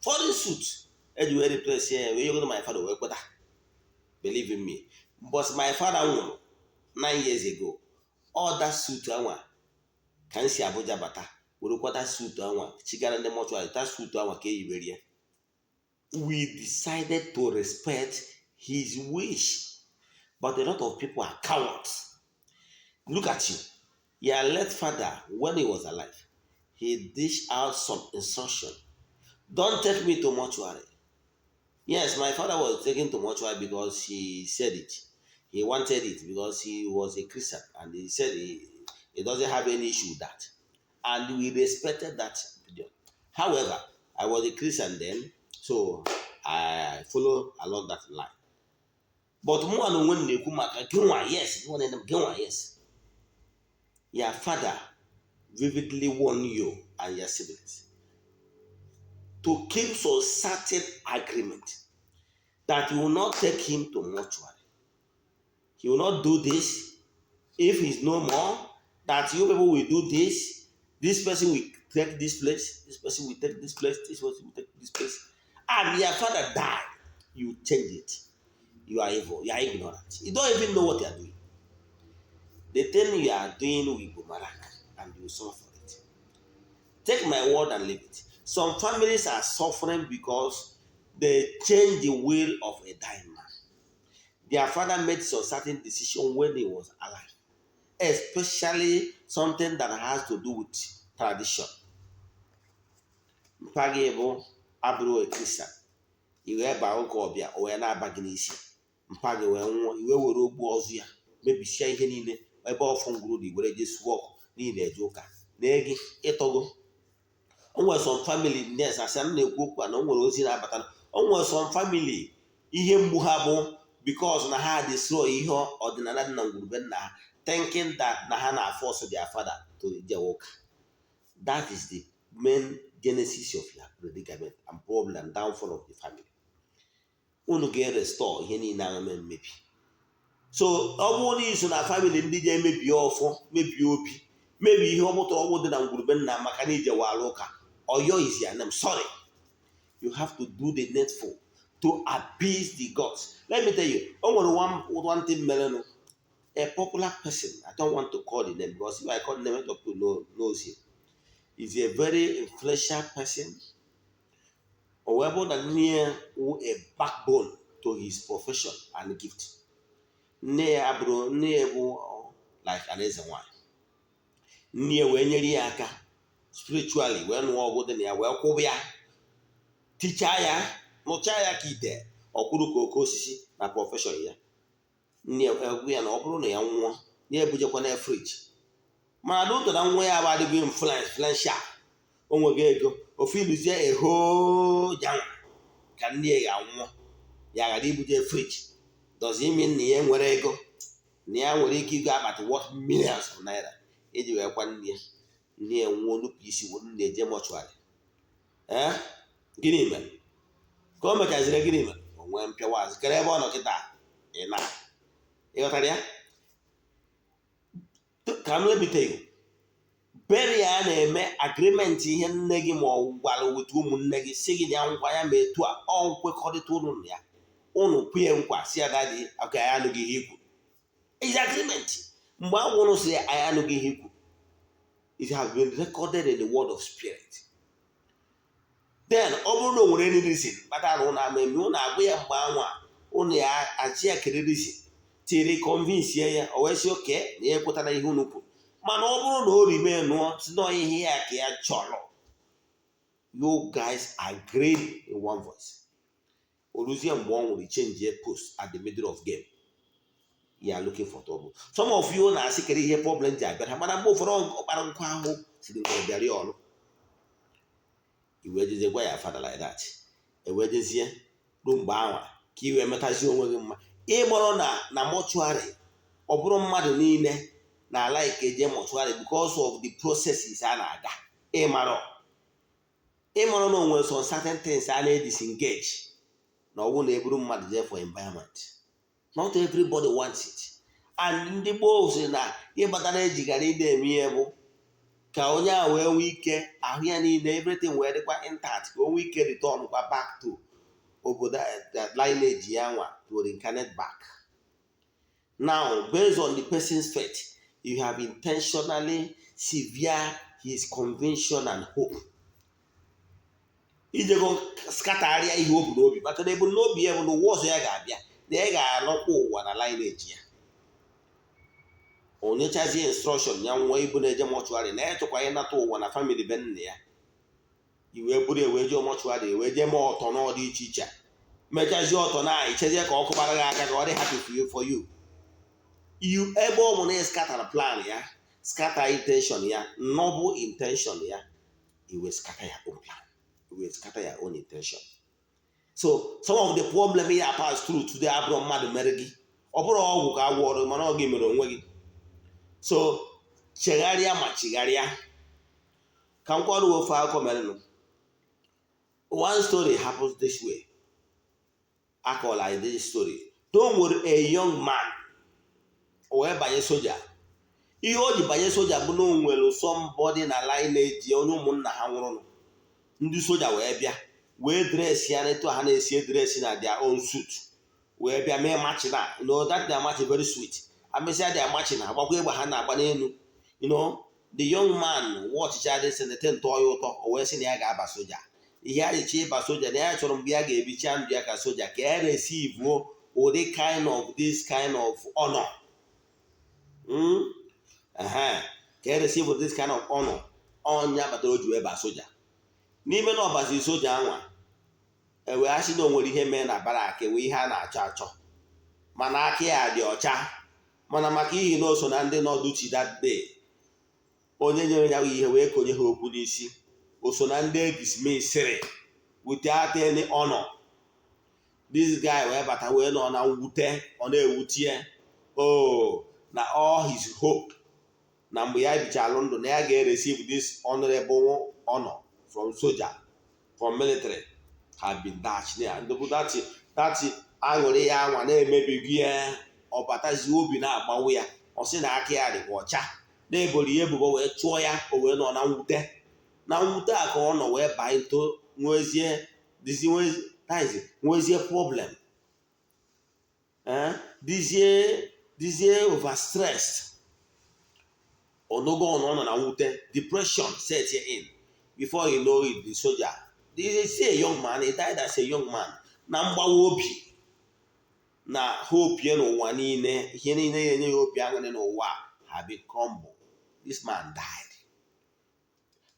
foreign suit, eji wee replace ya, wee yogodo. My father wee kweta. Believe in me, but my father nwụrụ 9 years ago. All that suit anwa ka m si Abuja bata, werekwa that suit anwa chigara ndị mortuary. That suit anwa ka eyibere ya. We decided to respect his wish, but a lot of people are cowards. Look at you. Your late father, when he was alive, he dished out some instruction: "Don't take me to mortuary." Yes, my father was taken to mortuary because he said it, he wanted it, because he was a Christian and he said he doesn't have any issue with that, and we respected that opinion. However, I was a Christian then, so I follow along that line. But mụ na onwe m na-ekwu maka gịnwa. Yes, gịnwa. Yes, your father vividly warned you and your siblings to keep some certain agreement that you will not take him to mortuary. He will not do this if he's no more, that you people will do this. This person will take this place, this person will take this place, this person will take this place. And your father died, you change it. You are evil, you are ignorant. You don't even know what you are doing. The thing you are doing will boomerang and you will suffer for it. Take my word and leave it. Some families are suffering because they change the will of a dying man. Their father made some certain decision when he was alive, especially something that has to do with tradition. Mpa gị bụ abụrụ a Christian, i wee baa ụka ọbịa, o wee na-aba gị n'isi. Mpa gị wee nwụọ, i wee were ogbu ọzọ ya mebisia ihe niile ebe ọfụ ngwuru dị, were jee suo ọkụ n'ihi na-eje ụka na gị ịtọgo. O nwere some family, yes, asị m na-ekwu okwu a na o nwere ozi na-abata. O nwere some family, ihe mgbu ha bụ because na ha destroy ihe ọdịnala dị na ngwurube nna ha, thinking that na ha na-force their father to je ụka. That is the main genesis of your predicament and problem and downfall of the family. Unu ga-erestore ihe niile ahụ mee mmebi. So ọ bụrụ na iso na family ndị ji emebi ọfọ, mebie obi, mebie ihe ọgbụtara ọgbụ dị na ngwurube nna maka na ijewara ụka, Oyo is your name. Sorry, you have to do the needful to appease the gods. Let me tell you, o nwere one thing merenụ. A popular person, I don't want to call the name because if I call the name, a lot of people knows him. He's a very influential person. O wee bụrụ na nne ya wụ a backbone to his profession and gift. Nne ya abụrụ, nne ya bụ like an eze nwanyị. Nne ya wee nyere ya aka spiritually, wee nụọ ọgụ dị na ya, wee kwụba ya, tichaa ya. Nụchaa ya ka ite ọkwụrụ ka oke osisi na profession ya. Nne egwu ya na ọ bụrụ na ya nwụọ, ya ebujekwa na fridge. Mana n'ụtọ na nwa ya bụ adịghị influential, o nwego ego ofe iluzie eho janwa ka nne ya ga-anwụọ, ya ghara ibuje fridge. Does it mean na ya nwere ego, na ya nwere ike igo akpati worth millions of naira iji wee kwa nne ya? Nne ya nwụọ, nupụ isi, nne eje mortuary. Ee, gịnị mere ka o mechaziri? Gịnị mere o nwee mpịawa azụ? Kere ebe ọ nọ kịta? Ị na ịghọtara ya ka m lebiteghị beri a na-eme agreement. Ihe nne gị ma ọ gwara weta ụmụnne gị si gị ya nkwa ya ma etu a ọ nkwekọrịta ụnụ na ya, ụnụ kwue nkwa si ya, "Daddy, aka ya anụghị ihe ikwu." Is agreement. Mgbe a nwụrụ, sị anyị anụghị ihe ikwu, it has been recorded in the word of spirit. Then ọ bụrụ na o nwere any reason kpatara ụnụ ama eme, ụnụ agwa ya mgbe anwa ụnụ ya achị ya kere reason tiri convince ya, o wee sị oke na ya ekwetara ihe unu kwuru. Mana ọ bụrụ na o rime nụọ si na ihe ya ka ya chọrọ, you guys agreed in one voice. O ruzie mgbe ọ nwụrụ, change post at the middle of game, you are looking for trouble. Some of you na-asị kere ihe problem ji abịara, mana mgbe ụfọdụ ọkpara nkwa ahụ siri nke bịara ya ọrụ iwee jezie gwa ya father like that, ewee jezie ruo mgbe anwa ka i wee metazie onwe gị mma. Ịgbọrọ na mortuary, ọ bụrụ mmadụ niile na like eje mortuary because of the processes a na-aga. Ịmarọ na onwere some certain things a na-edisengage na ọ bụrụ na eburu mmadụ jee for environment. Not everybody wants it. And ndị gboo si na ịgbatara ejigara ide eme ihe bụ ka onye a wee nwee ike ahụ ya niile, everything wee dịkwa intact, ka o nwee ike return kwa back to obodo lineage ya nwa, to reincarnate back. Now, based on the person's faith, you have intentionally sever his conviction and hope. Ijego scatterarịa ihe o bu n'obi, maka na ebumnobi ya bụ na ụwa ọzọ ya ga-abịa na ya ga-alọkwa ụwa na lineage ya. O nyechazie instruction ya nwa ibu na-eje mortuary na ya chọkwa ịnata ụwa na family be nna ya. Iwee buru ewee jee mortuary, wee jee mee ọtọ n'ọdị iche iche, mechazie ọtọ na ichezie ka ọkụ gbara gị aka ka ọ dị happy for you. Ebe ọ bụ na scatter plan ya, scatter intention ya, noble intention ya, you will scatter your own plan, you will scatter your own intention. So some of the problem ya pass through today abụrụ mmadụ mere gị, ọ bụrụ ọgwụ ka agwọ ọrụ, mana ọ gị mere onwe gị. So chegharịa ma chigharịa. Ka m kwọrọ ofe akụkọ merenụ. One story happens this way. Akọla anyị this story. O nwere a young man, o wee banye soja. Ihe o ji banye soja bụ na o nwere somebody na lineage onye ụmụnna ha nwụrụ. Ndị soja wee bịa wee dress ya n'etu ha na-esi dress na their own suit, wee bịa mee march na that their march very sweet. Amesịa their march na agbakwa egbe ha na-agba n'elu. The young man watchcha this and the ntọ ya ụtọ, o wee sị na ya ga-aba soja. Ihe a ji ịba soja na ya chọrọ mgbe ya ga-ebicha ndụ ya ka soja, ka ya receive ụdị kind of this kind of honor, ka e receive this kind of honor. Ọnya kpatara o ji wee baa soja. N'ime na ọbazi soja anwa, ewee asị na o nwere ihe mee na barrack, ewe ihe a na-achọ achọ, mana aka ya dị ọcha. Mana maka ihi na o so na ndị nọ duty that day, onye nyere ya ihe wee konye ha okwu n'isi, o so na ndị dismissịrị without any honor. This guy wee bata wee nọ na mwute, ọ na-ewutie o na all his hope na mgbe ya bichalụ ndụ na ya ga-receive this honorable honor from soldier, from military, have been dashed ya. Ndị bụ that aṅụrị ya anwa na-emebigo ya. Ọ batazi, obi na-agbanwe ya. Ọ sị na aka ya dịkwa ọcha, na-eboro ya ebubo wee chụọ ya. O wee nọ na mwute. Na mwute a ka ọ nọ wee baa into nwezie nwezie problem, dizie overstressed. Onogo ọ nọ na mwute, depression set in. Before you know it, the soldier, they say a young man, he died as a young man. Na mgbawa obi na hope ya n'ụwa niile, ihe niile ya enye ya obi aṅụrị n'ụwa have been crumbled. This man died.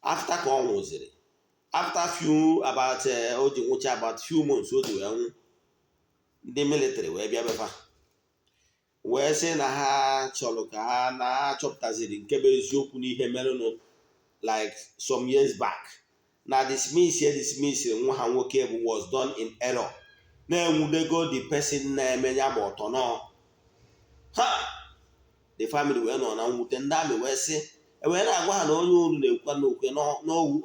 After ka ọ nwụziri, After few about o ji nwụcha, about few months o ji wee nwụ, ndị military wee bịa befa wee sị na ha chọrọ ka ha na ha chọpụtaziri nke bụ eziokwu n'ihe merenụ like some years back, na dismiss ya dismiss nwa ha nwoke bụ was done in error, na-enwudego the person na-eme ya bụ ọtọ nọ ha. The family wee nọ na mwute. Ndị army wee sị, wee na-agwa ha na onye olu na-ekwu n'okwe na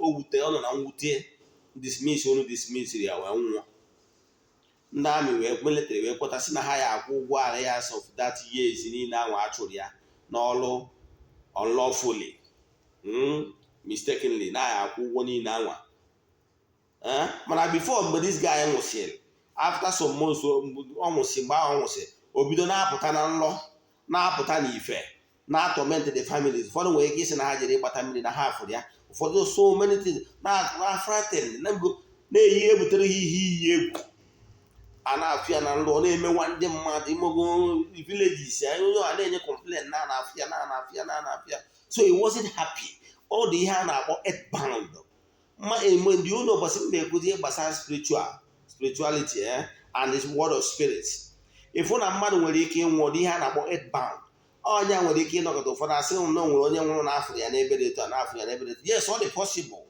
owute, ọ nọ na mwute dismiss olu dismiss ya wee nwụọ. Ndị army wee, military wee kweta sị na ha ya akwụ ụgwọ arrears of that years niile ahụ a chụrụ ya n'ọlụ unlawfully, mistakenly, na ya akwụ ụgwọ niile anwa. Mana before, mgbe this guy nwụsịrị, after some months ọ nwụsị, mgbe ahụ ọ nwụsị, o bido na-apụta na nlọ, na-apụta n'ife, na-atorment the families. Ụfọdụ nwere ike isi na ha jere ịgbata mmiri na ha fụrụ ya, ụfọdụ so many things na frighten, na-eyi ebutere ha ihe iyi egwu. A na-afụ ya na nlọ, na-emewa ndị mmadụ imogo villages onye a na-enye complain na na-afụ ya, na na-afụ ya, na na-afụ ya. So he wasn't happy. Ọ dị ihe a na-akpọ earthbound. Ma eme ndị ụlọ ụbọchị m na-ekwuzi ihe gbasara spirituality and this world of spirit, ịfụ na mmadụ nwere ike ịnwụ, ọ dị ihe a na-akpọ earthbound. Ọnya nwere ike ịnọkọta, ụfọdụ asị na o nwere onye nwụrụ n'afọ ya n'ebe dị etu a, n'afọ ya n'ebe dị etu. Yes, ọ dị possible.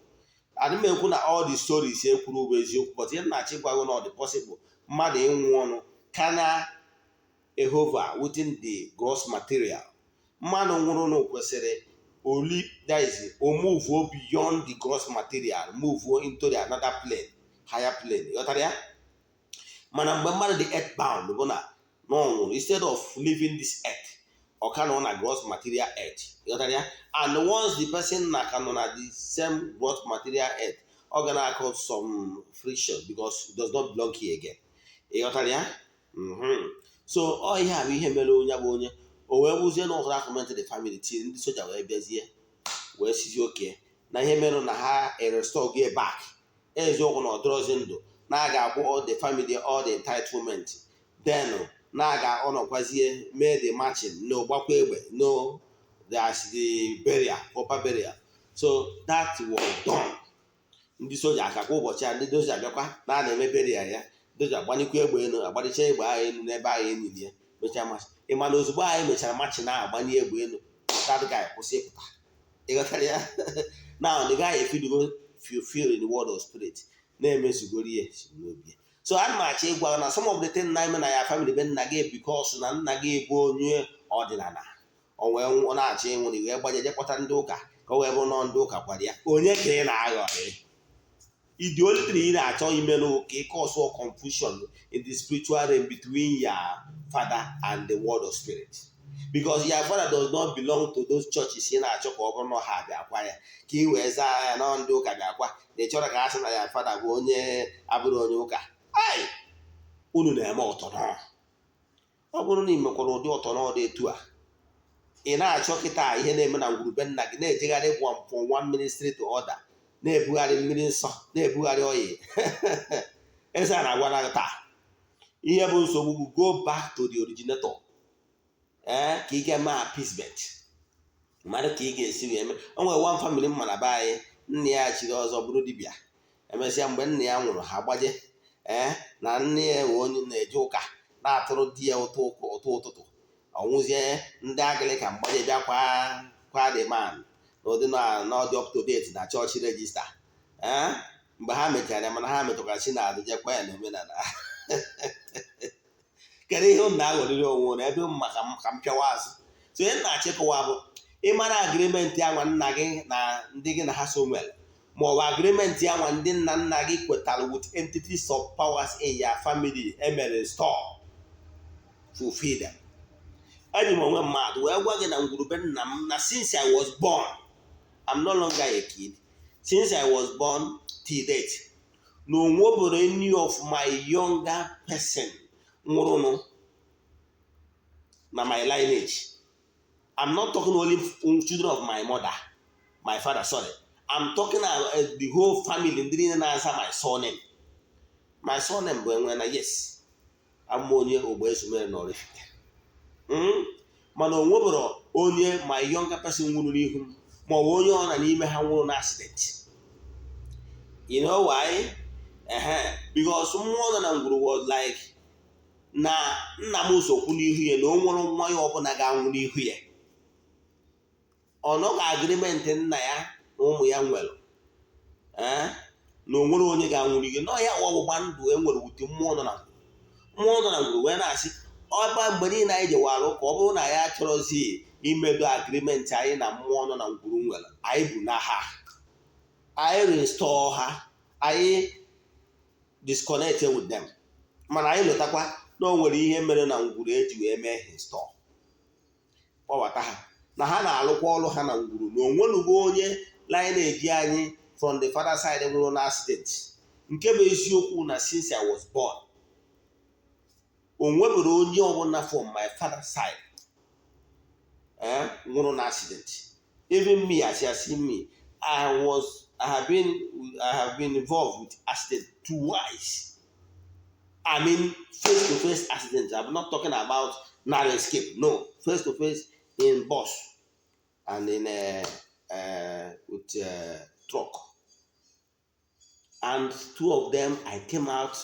Adị m ekwu na all the stories e kwuru bụ eziokwu, but ihe m na-achọ ịgwa gị na ọ dị possible mmadụ ịnwụ ọnụ ka na hover within the gross material. Mmadụ nwụrụ nụ kwesịrị oli, that is, o move beyond the gross material, move into the another plane, higher plane. Ghọtara ya? Mana mgbe mmadụ dị earthbound bụ na ọ nwụrụ, instead of leaving this earth, ọ ka nọ na gross material earth. Ghọtara ya? And once the person na ka nọ na the same gross material earth, ọ ga na-cause some friction because it does not belong here again. Ị ghọtara ya? So ọ ihe a bụ ihe mere onye bụ onye o wee bụzie na ụzọ akụmentị the family tinye ndị soja wee bịazie wee sizie oke na ihe mere na ha restore gị back. Eziokwu na ọ dịrọzi ndụ, na a ga-akwụ all the family all the entitlement, then na a ga-ọnọkwazie mee the marching, no gbakwa egbe, no, there's the burial, proper burial. So that was done. Ndị soja akakwa ụbọchị a, ndị soja abịakwa na a na-eme burial ya, ndị soja agbanyekwa egbe elu, agbalicha egbe ahụ elu n'ebe ahụ enili ya, mechaa march. Ị ma na ozugbo anyị mechara marching na agbanye egbe elu, that guy kwụsị ịpụta. Ịghọtara ya? Now the guy efidugo fulfill in the world of spirit, na-emezugoro ihe si n'obi. So ana m achọ ịgwa na some of the things na-eme na ya family be nna gị, because na nna gị bụ onye ọdịnala, o wee ọ na-achọ ịnwụ na wee gbaje jekpọta ndị ụka ka o wee bụ nọ ndị ụka kwara ya. Onye ka ị na-aghọrị? The only thing ị na-achọ imerụ ka ị cause confusion in the spiritual realm between your father and the world of spirit, because your father does not belong to those churches ị na-achọ ka ọ bụrụ na ha bịa kwa ya, ka ị wee zaa ya na ndị ụka bịa kwa, na ị chọrọ ka a sị na ya father bụ onye abụrụ onye ụka. Ai, unu na-eme ọtọnọ. Ọ bụrụ na ị mekwara ụdị ọtọnọ dị etu a ị na-achọ kịta, ihe na-eme na ngwurube nna gị, na-ejegharị from one ministry to other, na-ebugharị mmiri nsọ, na-ebugharị oyi eze a na-agwa na taa, ihe bụ nsogbu bụ go back to the originator, ee, ka ị ga-eme appeasement mmadụ, ka ị ga-esi wee mee. O nwere one family mma na be anyị, nna ya chiri ọzọ bụrụ dibịa. Emesịa, mgbe nna ya nwụrụ, ha gbaje, ee, na nne ya wee onye na-eje ụka, na-atụrụ di ya ụtụ ụtụ ụtụtụ. Ọnwụzie, ndị Anglican mgbaje bịa kwa kwa the man n'ụdị na n'ọdị up to date na chọọchị register. Ee, mgbe ha mechara ya, mana ha metụkwara si na adịjekwa ya n'omenala. Kedu ihe unu na-aghọrịrị onwe unu ebe maka ka m pịawa azụ? So ihe m na-achịkọwa bụ ịmara agreement anwa nna gị na ndị gị na ha so nwere, ma ọ bụ agreement anwa ndị nna nna gị kwetara with entities of powers in your family emere store, fulfill them. Eji m onwe mmadụ wee gwa gị na ngwurube nna m, na since I was born, I'm no longer a kid, since I was born till date, na onwebụrụ any of my younger person nwụrụnụ na my lineage. I'm not talking only children of my mother, my father, sorry, I'm talking about the whole family, ndị niile na-aza my surname. My surname bụ enwe na, yes, amụ onye ogbe ezumere na Oraifite. Mana o nwebụrụ onye my younger person nwụrụ n'ihu m, ma ọ bụ onye ọ na n'ime ha nwụrụ na accident. You know why? Ehe, because mmụọ nọ na ngwuru was like na nna m sokwu n'ihu ya na o nwere nwa ya ọbụla ga-anwụ n'ihu ya. Ọnọga agreement nna ya na ụmụ ya nwere, ee, na o nwere onye ga-anwụ n'ihu nọ ya. Ọgbụgba ndụ e nwere wute mmụọ nọ na ngwuru, mmụọ nọ na ngwuru wee na-asị ọba mgbe niile anyị jewara ụka, ọ bụrụ na ya achọrọzi imedo agreement anyị na mmụọ nọ na ngwuru nwere, anyị bụ na ha, anyị restore ha, anyị disconnect with them. Mana anyị lụtakwa na o nwere ihe mere na ngwuru eji wee mee restore, kpọbata ha na ha na-alụkwa ọrụ ha na ngwuru, na onwenugo onye lineage anyị from the father side nwụrụ na accident. Nke bụ eziokwu na since I was born, o nwebere onye ọbụla from my father side nwụrụ na accident. Even me, as you see me, I have been involved with accident twice. I mean, face to face accident. I'm not talking about narrow escape, no, face to face in bus and in with truck, and two of them I came out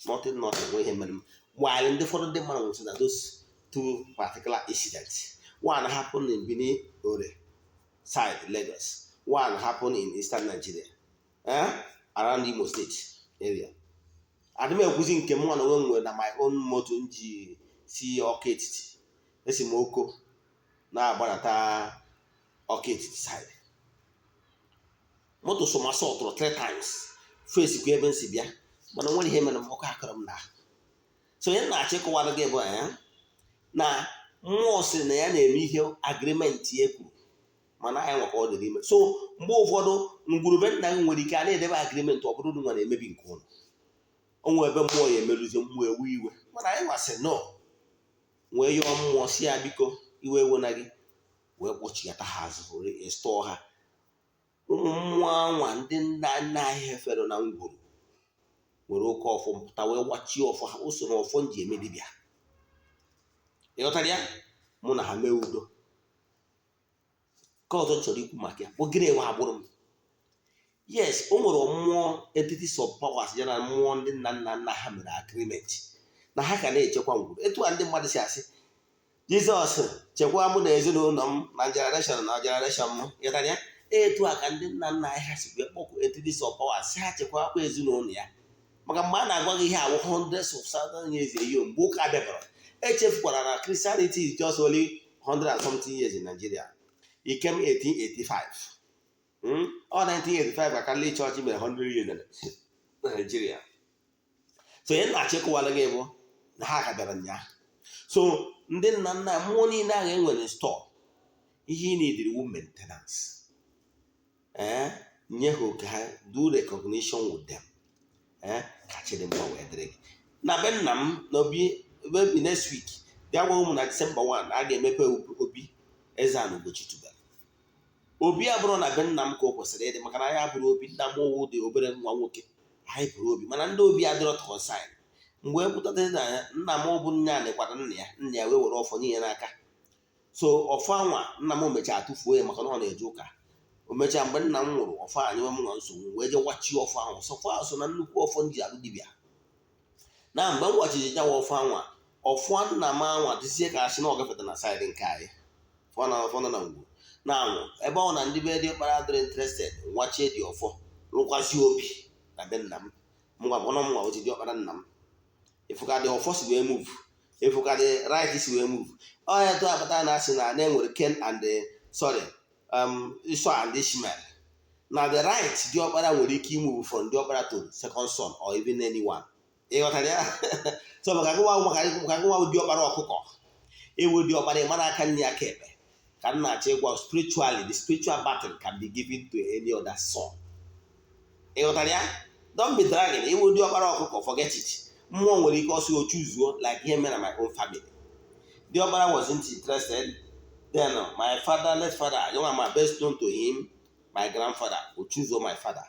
nothing, nothing wey mere m, while ndị ụfọdụ ndị mmadụ nwụsị na those two particular incidents. One happened in Benin Ore side, Lagos. One happened in Eastern Nigeria, eh? Around Imo State area. Adị m ekwuzi nke m nwa na onwe m nwere na my own moto m ji si Ọka Etiti, esi m Oko na-agbadata Ọka Etiti side, moto somersault three times, face kwa ebe m si bịa, mana nwere ihe mere m, ọkụ akọrọ m na. So onye na-achọ ịkọwara gị bụ na mmụọ sị na ya na-eme ihe agreement ya kwuru, mana anyị nwakwa ọ dị n'ime. So mgbe ụfọdụ ngwurube nna gị nwere ike a na-edebe agreement, ọ bụrụ na nwa na-emebi nke ụlọ onwe ebe mmụọ ya emerụzie, mmụọ ewe iwe. Mana anyị nwasị no wee yọọ mmụọ si ya biko, iwe ewe na gị, wee kpọchigata ha azụ, restore ha. Ụmụ mmụọ anwa ndị nna nna anyị hefere na ngwuru were oke ọfọ mpụta wee wachie ọfọ ha. O so na ọfọ nji eme dibịa, ịghọtara ya? Mụ na ha mee udo. Nke ọzọ m chọrọ ikwu maka ya bụ gịnị nwe agbụrụ m. Yes, o nwere mmụọ, entities of powers ya na mmụọ ndị nna nna nna ha mere agreement na ha ka na-echekwa ngwuru. Etu a ndị mmadụ si asị, "Jizọs chekwaa mụ na ezinụlọ m na generation na generation m," ịghọtara ya? Etu a ka ndị nna nna anyị ha si wee kpọkụ entities of powers si ha chekwakwa ezinụlọ ya. Maka mgbe a na-agwa gị ihe awụ hundreds of thousand years ago, mgbe ụka bịabara. Echefukwara na Christianity is just only hundred and something years in Nigeria. It came 1885. Ọ 1985 ka Catholic Church mere 100 years na Nigeria. So ihe na-achọ ịkụwara gị bụ na ha ka bịara nyaa. So ndị nna nna mmụọ niile ahụ e nwere store, ihe ị na-ediri wu maintenance, ee, nye ha oke ha, do recognition with them, ee, ka chidimma wee dịrị gị. Na be nna m na obi maybe next week, bịa gwa ụmụ na December 1 a ga-emepe obi eze a na Ugochi tubelu. Obi abụrụ na be nna m ka o kwesịrị ịdị, maka na anyị abụrụ obi nna m owu dị obere nwa nwoke anyị bụrụ obi, mana ndị obi adịrọ concern. Mgbe e pụtara na nna m bụ nne a nekwara nna ya, nna ya wee were ọfọ nye ya n'aka. So ọfọ anwa nna m mechaa tụfuo ya, maka na ọ na-eje ụka. O mechaa, mgbe nna m nwụrụ, ọfọ anyị nwe m nwa nsogbu wee jee wachie ọfọ ahụ. Sọfọ ahụ so na nnukwu ọfọ m ji alụ dibịa. Na mgbe m wachiri nyawa ọfọ anwa, ọfọ nna m anwa dịzie ka asị na ọ gafeta na side nke anyị, fọ na ọfọ nọ na ngwu na anwụ ebe ọ na ndị be dị ọkpara dịrị interested nwachie dị ọfọ, rụkwazie obi na be nna m. Ngwa bụ m nwa oji dị ọkpara nna m, ịfụkadị ọfọ si wee move, ịfụkadị right si wee move. Ọ ya tụ akpata na asị na na-enwere Cain and sorry, Esau and Ishmael, na the right diọkpara nwere ike imove from diọkpara to second son or even anyone. Ị ghọtara ya? So maka gịnwa, maka gịnwa diọkpara ọkụkọ ewu diọkpara, ịmara aka nne aka ekpe ka m na-achọ ịgwa. Spiritually, the spiritual battle can be given to any other son. Ị ghọtara ya? Don't be dragging. Iwu diọkpara ọkụkọ, forget it. Mmụọ nwere ike ọsọ ochuzuo, like ihe mere na my own family. Diọkpara wasn't interested. Then my father, late father, you know, my best known to him, my grandfather, ochuzuo my father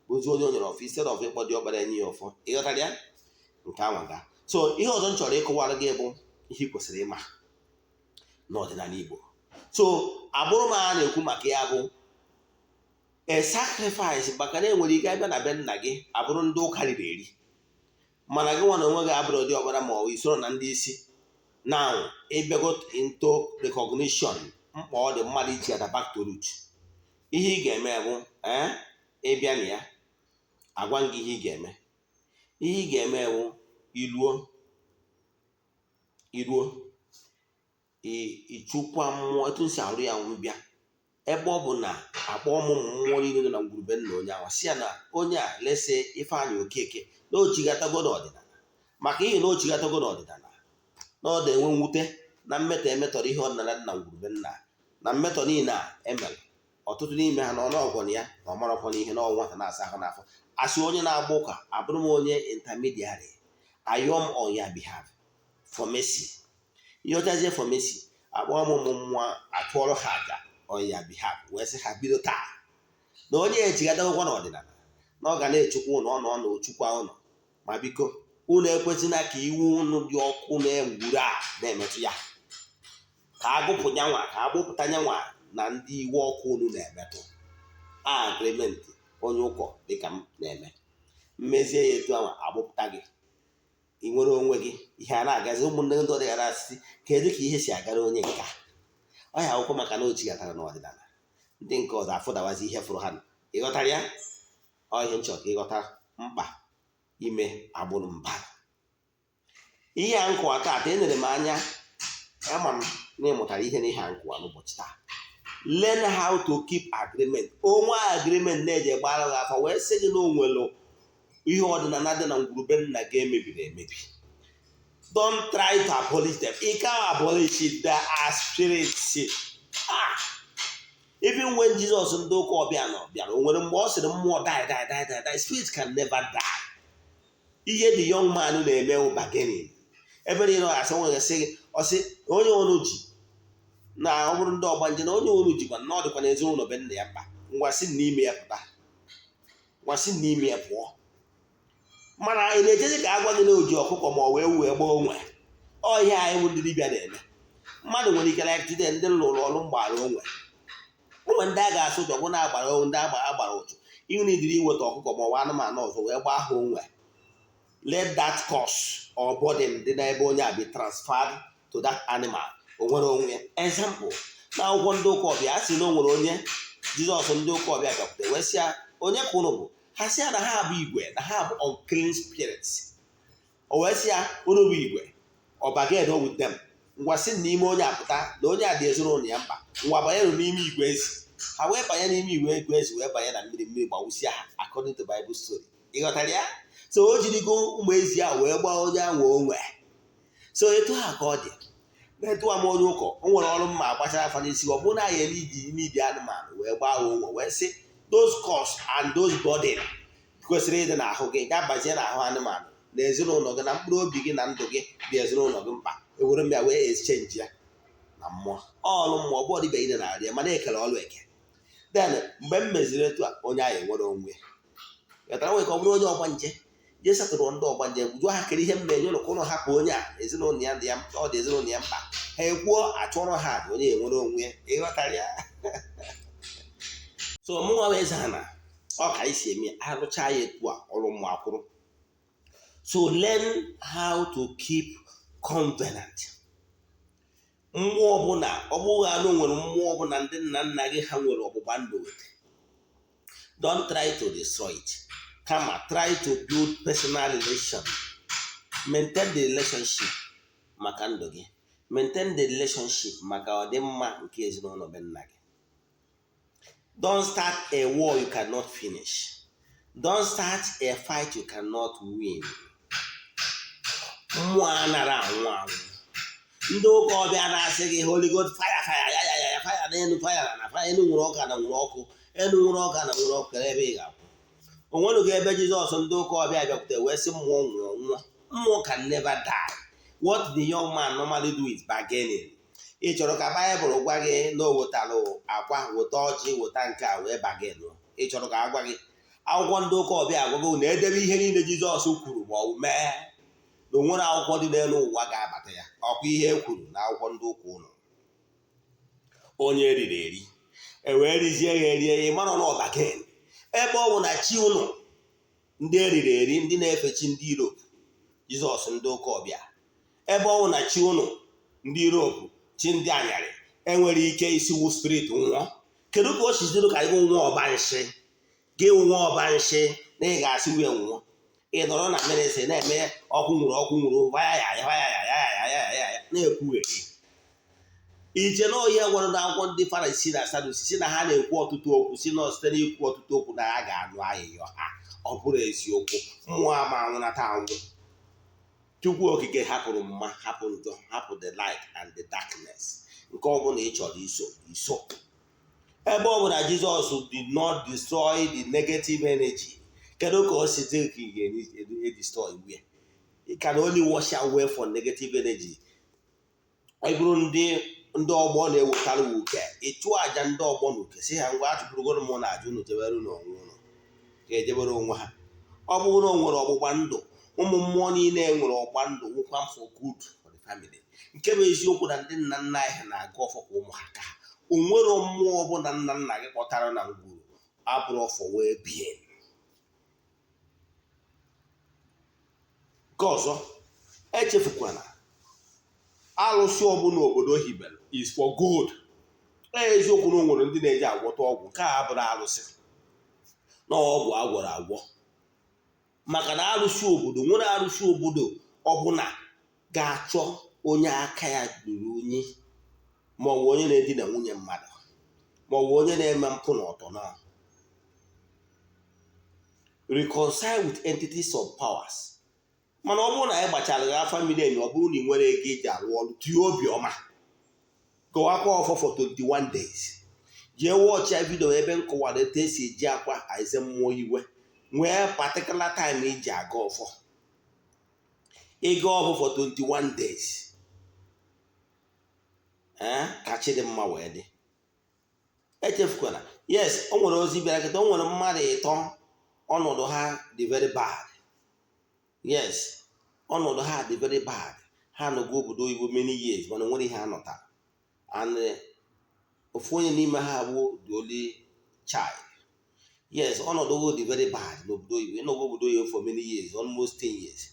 bụzi onye o nyere ọfọ instead of ịkpọ diọkpara enyi ya ọfọ. Ị ghọtara ya? Nke anwa ga. So ihe ọzọ m chọrọ ịkọwara gị bụ ihe ị kwesịrị ịma n'ọdịnala Igbo. So agbụrụ m a na-ekwu maka ya bụ A sacrifice, maka na enwere ike abịa na be nna gị abụrụ ndị ụka riri eri, mana gị nwa na onwe gị abụrụ dị ọbara ma ọ bụ isoro na ndị isi. Now ịbịago into recognition mkpa ọ dị mmadụ iji ada back to root. Ihe ị ga-eme bụ ịbịa na ya, agwa gị ihe ị ga-eme. Ihe ị ga-eme bụ iluo ịchụkwa mmụọ etu m si arụ ya. Mbịa ebe ọ bụ na akpọ ụmụ mmụọ niile nọ na ngwurube nna onye ahụ, si ya na onye a lese Ifeanyị Okeke na ochigatago n'ọdịnala, maka ihe na ochigatago n'ọdịnala, na ọ na-enwe mwute na mmetọ emetọrọ ihe ọdịnala dị na ngwurube nna, na mmetọ niile a emere ọtụtụ n'ime ha na ọnụọgwọ na ya na ọmarakwa n'ihe na ọnwa nwata na-asa ahụ n'afọ. Asị onye na-agba ụka, abụrụ m onye intermediary, ayọm on your behalf for mercy. Ihe ọchazie for mercy, akpọọ m ụmụ mmụọ, achụọrọ ha aja on your behalf, wee sị ha bido taa na onye echighatagokwa n'ọdịnala, na ọ ga na-echukwa ụnụ, ọ nọ na ochukwa ụnụ, ma biko unu ekwesịna ka iwu unu dị ọkụ na-engwuru a na-emetụ ya, ka agụpụ nyanwa, ka agbụpụta nyanwa na ndị iwe ọkụ unu na-emetụ. Agreement onye ụkọ dịka m na-eme, mmezie ya etu ahụ, agbụpụta gị, ị nwere onwe gị. Ihe a na-agazi, ụmụnne ndị ọdịghara asịsị, kedu ka ihe si agara onye nka ọ ya akwụkwọ, maka na o chighatara n'ọdịnala, ndị nke ọzọ afụdawazi ihe fụrụ ha. Ịghọtara ya? Ọ ihe nchọ ka ịghọta mkpa ime agbụrụ mba. Ihe a nkụwa taata enyere m anya, ama m na ịmụtara ihe n'ihe a nkụwa n'ụbọchị taa. Learn how to keep agreement. Onwe agreement na-eji gbara gị afa wee sị gị na o nwere ihe ọdịnala dị na ngwurube nna gị emebiri emebi, don't try to abolish them. You can't abolish it. They are spirits. Ah, even when Jesus ndị ụka ọbịa nọ bịara, o nwere mgbe ọ sịrị mmụọ die, die, die, die, die? Spirit can never die. Ihe the young man na-eme bargaining ebe niile, ọ asị nwere sị gị, ọ sị onye ọnụ ji na ọ bụrụ ndị ọgbanje na onye ọnụ jikwa na ọ dịkwa na ezinụlọ be nna ya mkpa, ngwa si n'ime ya pụta, ngwa si n'ime ya pụọ. Mana ị na-echezi ka agwa gị na oji ọkụkọ ma ọ wee wee gbaa onwe ọ. Ihe anyị bụ ndị dibịa na-eme, mmadụ nwere ike, like today, ndị lụrụ ọrụ mgbara onwe onwe, ndị a ga-asụ ụjọ bụ na-agbara ndị agbara ụchụ, ihe idiri iweta ọkụkọ ma ọ bụ anụmanụ ọzọ wee gbaa ha onwe. Let that curse or burden dị n'ebe onye a be transferred to that animal, o nwere onwe ya. Example, na akwụkwọ ndị ụka ọbịa, a sị na o nwere onye Jizọs ndị ụka ọbịa bịakwute wee sị ya, onye ka ụnụ bụ? Ha sị ya na ha bụ igwe, na ha bụ unclean spirits. O wee sị ya, unu bụ igwe, ọ bargain with them, ngwa sị n'ime onye apụta, na onye a dị ezinụlọ ya mkpa, ngwa banyenụ n'ime igwe ezi. Ha wee banye n'ime igwe ego ezi, wee banye na mmiri, mmiri gbawụsịa ha, according to Bible story. Ị ghọtara ya? So o jirigo ụmụ ezi ahụ wee gbaa onye ahụ onwe. So etu ha ka ọ dị na-etu ama onye ụkọ, o nwere ọrụ mma agbachara afa n'isi, ọ bụrụ na anyị iji n'idi anụmanụ wee gbaa ha onwe, wee sị those curse and those burden kwesịrị ịdị n'ahụ gị ga-abazie n'ahụ anụmanụ na ezinụlọ gị, na mkpụrụ obi gị na ndụ gị dị ezinụlọ gị mkpa, ewere m ya wee exchange ya na mmụọ. Ọrụ mmụọ bụ ọdịbịa ide na-arịa, mana ekele ọrụ eke. Then mgbe m meziri etu a, onye ahụ enwere onwe ya. Ghọtara? Nwere ka ọ bụrụ onye ọgbanje jee satụrụ ndị ọgbanje, jụọ ha kere ihe m na-enye ụlọ ka ụlọ hapụ onye a, ezinụlọ ya dị ya, ọ dị ezinụlọ ya mkpa. Ha ekwuo, achụọrọ ha aja, onye enwere onwe ya. Ịghọtara ya? So mụnwa wee zaa na ọ ka anyị si eme, arụcha ya etu a, ọrụ mmụọ akwụrụ. So learn how to keep covenant. Mmụọ ọbụla, ọ bụghị anụ nwere mmụọ ọbụla ndị nna nna gị ha nwere ọgbụgba ndụ with, don't try to destroy it, kama try to build personal relation. Maintain the relationship maka ndụ gị, maintain the relationship maka ọdịmma nke ezinụlọ be nna gị. Don't start a war you cannot finish. Don't start a fight you cannot win. Mmụọ anara anwụ anwụ. Ndị ụka ọbịa na-asị gị Holy Ghost fire, fire, ya ya ya ya, fire na elu, fire na fire, elu nwere ọka na nwere ọkụ, elu nwere ọka na nwere ọkụ, kere ebe ị ga-akwụ? O nwenugo ebe Jizọs ndị ụka ọbịa bịakwute wee sị mmụọ nwụọ nwụọ? Mmụọ can never die. What the young man normally do is bargaining. Ị chọrọ ka Baịbụl gwa gị na o wetalụ akwa, weta ọjị, weta nke a wee bargain? Ị chọrọ ka a gwa gị akwụkwọ ndị ụka ọbịa agwago na edebe ihe niile Jizọs kwuru ma ọ bụ mee, na onwere akwụkwọ dị n'elu ụwa ga-abata ya? Ọkwa ihe e kwuru na akwụkwọ ndị ụka ụnụ, onye eriri eri. E wee rizie ya, erie ya. Ịmara na ọbagen ebe ọ bụ na chi ụnụ ndị eriri eri, ndị na-efe chi ndị Europe, Jizọs ndị ụka ọbịa, ebe ọ bụ na chi ụnụ ndị Europe, chi ndị anyarị, enwere ike isiwu spirit nwụọ. Kedu ka o siziri ka gị nwa ọba nshị, gị nwa ọba nshị, na ị ga-asị wee nwụọ? Ị nọrọ na ministry na-eme ọkụ nwụrụ, ọkụ nwụrụ, vaya ya ya ya ya ya ya ya ya ya, na-ekwugheri iche na ohe gwara na akwụkwọ ndị Farisi na Sadusi si na ha na-ekwu ọtụtụ okwu, si na site n'ikwu ọtụtụ okwu na ha ga-anụ ayịyọ ha. Ọ bụrụ eziokwu, mmụọ ama anwụnata anwụ. Chukwu Okike hapụrụ mma, hapụ njọ, hapụ the light and the darkness. Nke ọ bụla ị chọrọ iso, iso. Ebe ọ bụ na Jizọs did not destroy the negative energy, kedu ka o si dị ka ị ga-edestroy iwu ya? You can only wash away for negative energy. Ọ bụrụ ndị ọgbọ na-ewetara uke, ịchụ àjà ndị ọgbọ na uke, si ha, ngwa, achụpụrụgoro m na aja unu jebere n'onwe unu, ka ejebere onwe ha. Ọ bụrụ na o nwere ọgbụgba ndụ, ụmụ mmụọ niile nwere ọgba ndụ nwụkwa for good for the family. Nke bụ eziokwu na ndị nna nna anyị ha na-agụ ọfọ ka ụmụ ha, ka o nwere mmụọ ọbụla nna nna gị kpọtara na ngwuru abụrụ ọfọ wee bie. Nke ọzọ, echefukwana, alụsị ọbụla obodo hibere is for good. Eziokwu na o nwere ndị na-eji agwọta ọgwụ, nke a abụrụ alụsị na ọgwụ agwọrọ agwọ, maka na arụsị obodo nwere, arụsị obodo ọbụla ga-achọ onye aka ya ruru unyi, ma ọ bụ onye na-edina nwunye mmadụ, ma ọ bụ onye na-eme mpụ na ọtọ na reconcile with entities of powers. Mana ọ bụrụ na anyị gbachara gị afa miri emi, ọ bụrụ na ị nwere ego iji arụ ọrụ, tinye obiọma, gọwakwa ọfọ for 21 days. Jee watch ya video ebe m kọwara etu esi eji akwa eze mmụọ iwe, nwee particular time iji aga ọfọ. Ịga ọfọ for 21 days, ee, ka chi dị mma wee dị. Echefukwana, yes, o nwere ozi bịara kịta. O nwere mmadụ ịtọ ọnọdụ ha dị very bad. Yes, ọnọdụ ha dị very bad. Ha nọgo obodo oyibo many years, mana nwere ihe ha nọtara. And ofu onye n'ime ha bụ the only child. Yes, ọnọdụ dị very bad n'obodo oyibo. Ịnọgo obodo oyibo for many years, almost 10 years,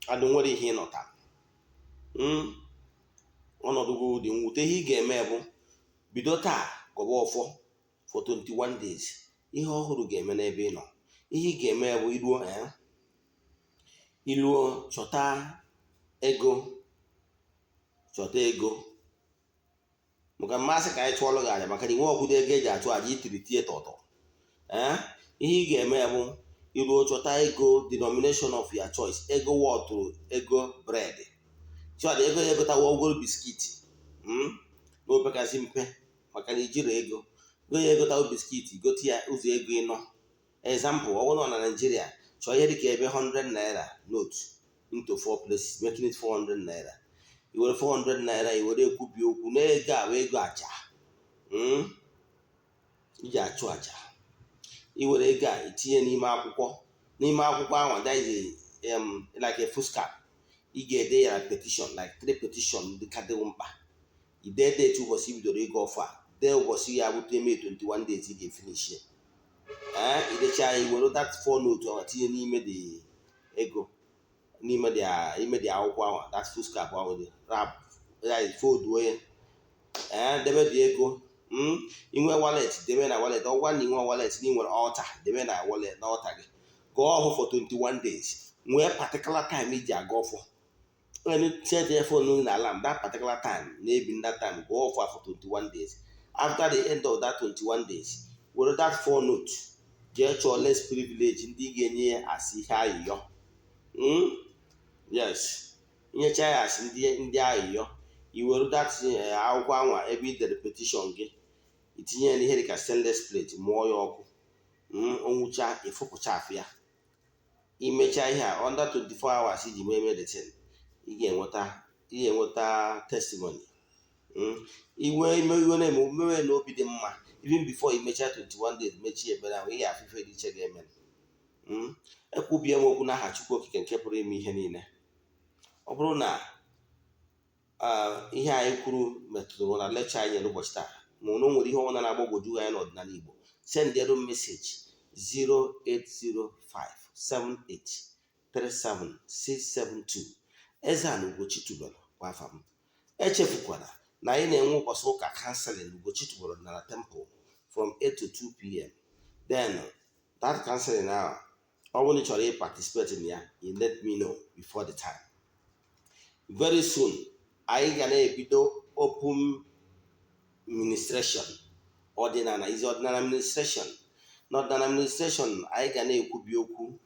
and nwere ihe ịnọtara. Ọnọdụ gị dị mwute. Ihe ị ga-eme bụ bido taa gọba ọfọ for 21 days. Ihe ọhụrụ ga-eme n'ebe ị nọ. Ihe ị ga-eme bụ iruo, iruo, chọta ego, chọta ego, maka mmasị ka anyị chụọrọ gị aja, maka na inwe ọkwụdo ego eji achụ aja itiri tie tọtọ. Ee, ihe ị ga-eme bụ iruo, chọta ego, denomination of your choice, ego wọtụrụ ego bread, chọda ego ya, egotawa ogoro biscuit na opekasị mpe, maka na ijiri ego go ya egotawa biscuit, gote ya ụzọ ego ịnọ. Example, ọ bụrụ na Nigeria, chọọ ihe dịka ebe 100 naira note into four places, making it 400 naira. I were 400 naira, i were ekwubi okwu na ego a bụ ego aja iji achụ aja. I were ego a itinye n'ime akwụkwọ, n'ime akwụkwọ ahụ, that is like a foolscap. Ị ga-ede ya petition, like three petition dị ka dị mkpa. Ide date ụbọchị i bidoro ịga ọfọ a, dee ụbọchị ya bụ eme 21 days ị ga-efinish ya. Ee, idecha ya, iwere that four note ahụ tinye n'ime the ego, n'ime the ime the akwụkwọ ahụ, that foolscap ahụ dị wrap ya, fold ya. Ee, debe dị ego. Inwe wallet, debe na wallet. Ọgwa na inwe wallet, na inwere altar, debe na wallet na altar gị. Gụọ ọfọ for 21 days. Nwee particular time iji aga ọfọ. Set your phone na alarm that particular time, na-ebi that time, gụọ ọfọ for 21 days. After the end of that 21 days, were that four note jee chọọ less privilege ndị ga-enye ya asị ihe ayịyọ. Yes, nyecha ya asị ndị ayịyọ, i were that akwụkwọ anwa ebe i dere petition gị, itinye ya n'ihe dịka stainless plate, mụọ ya ọkụ, onwucha, ịfụpụcha afụ ya. Imecha ihe a under 24 hours iji mee medicine, ị ga-enweta testimony. Iwe ime iwe na-eme mewe na obi dị mma. Even before imecha 21 days, mechie ekpere ahụ, ị ga-afụ ife dị iche ga-eme. Ekwubie m okwu n'aha Chukwu Okike nke pụrụ ime ihe niile. Ọ bụrụ na ihe anyị kwuru metụtara na lecture anyị nyere ụbọchị taa. Ma ọ na o nwere ihe ọbụla na-agbagwoju anya n'ọdịnala Igbo, sendịrụ m message 08057837672. Eze-Ana Ugochi tubelu bụ afa m. Echefukwana na anyị na-enwe ụbọchị ụka counseling, Ugochi tubelu Ọdịnala Temple, from 8 to 2 p.m. Then that counseling now, ọ bụrụ na ị chọrọ ị participate in ya, you let me know before the time. Very soon anyị ga na-ebido open ministration, ọdịnala izi, ọdịnala ministration. Na ọdịnala ministration, anyị ga na-ekwubi okwu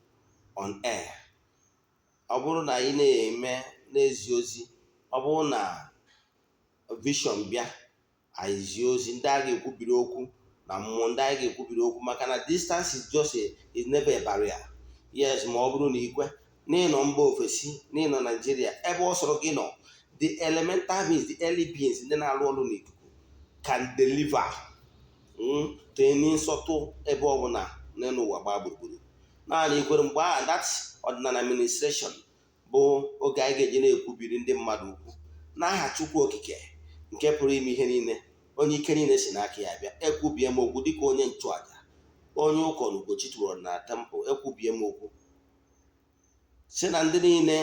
on air. Ọ bụrụ na anyị na-eme n'ezi ozi, ọ bụrụ na vision bịa, anyị zie ozi ndị a ga-ekwubiri okwu na mmụọ, ndị anyị ga-ekwubiri okwu, maka na distance is never a barrier. Yes, ma ọ bụrụ na ikwe n'ịnọ mba ofesi, n'ịnọ Naijiria, ebe ọ sọrọ gị nọ, the elemental beings, the early beings, ndị na-arụ ọrụ n'ikuku can deliver to any nsọtụ ebe ọbụla n'elu ụwa gbaa gburugburu, naanị ikwere. Mgbe ahụ, that ọdịnala ministration bụ oge anyị ga-eji na-ekwubiri ndị mmadụ okwu n'aha Chukwu Okike nke pụrụ ime ihe niile, onye ike niile si n'aka ya bịa. Ekwubie m okwu dịka onye nchụaja, onye ụkọ na Ugochi tụrụ na temple. Ekwubie m okwu si na ndị niile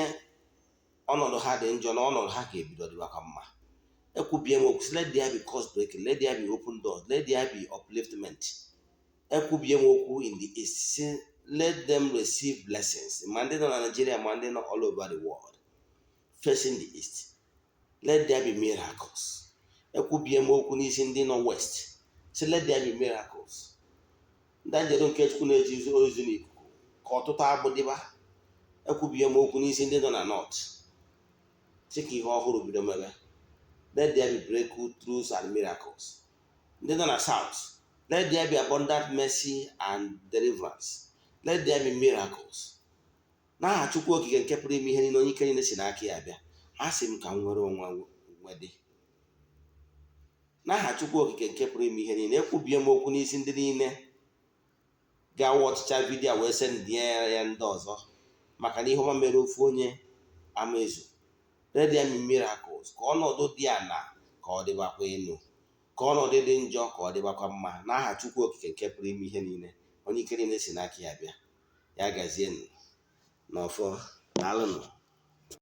ọnọdụ ha dị njọ na ọnọdụ ha ga-ebido dịbakwa mma. Ekwubie m okwu si, let there be curse breaking, let there be open doors, let there be upliftment. Ekwubie m okwu in the east, si let them receive blessings, ma ndị nọ na Nigeria, ma ndị nọ all over the world facing the east, let there be miracles. Ekwubie m okwu n'isi ndị nọ west, si let there be miracles. Ndị njedo nke Chukwu na-eji ozi n'ikuku, ka ọtụtụ agbụ dịba. Ekwubie m okwu n'isi ndị nọ na north, sị ka ihe ọhụrụ bido mebe, let there be breakthroughs and miracles. Ndị nọ na south, let there be abundant mercy and deliverance, let there be miracles. N'aha Chukwu Okike nke pụrụ ime ihe niile, onye ike niile si n'aka ya bịa, a sị m ka m nwere onwe nwedị. N'aha Chukwu Okike nke pụrụ ime ihe niile, ekwubie m okwu n'isi ndị niile ga-awa ọchịcha video wee send ya ndị ọzọ, maka na ihe ọma mere ofu onye amaezu. Let there be miracles, ka ọnọdụ dị ala ka ọ dịbakwa elu, ka ọnọdụ dị njọ ka ọ dịbakwa mma. N'aha Chukwu Okike nke pụrụ ime ihe niile, onye ike niile si n'aka ya bịa. Ya gazienụ n'ọfọ. Daalụnụ.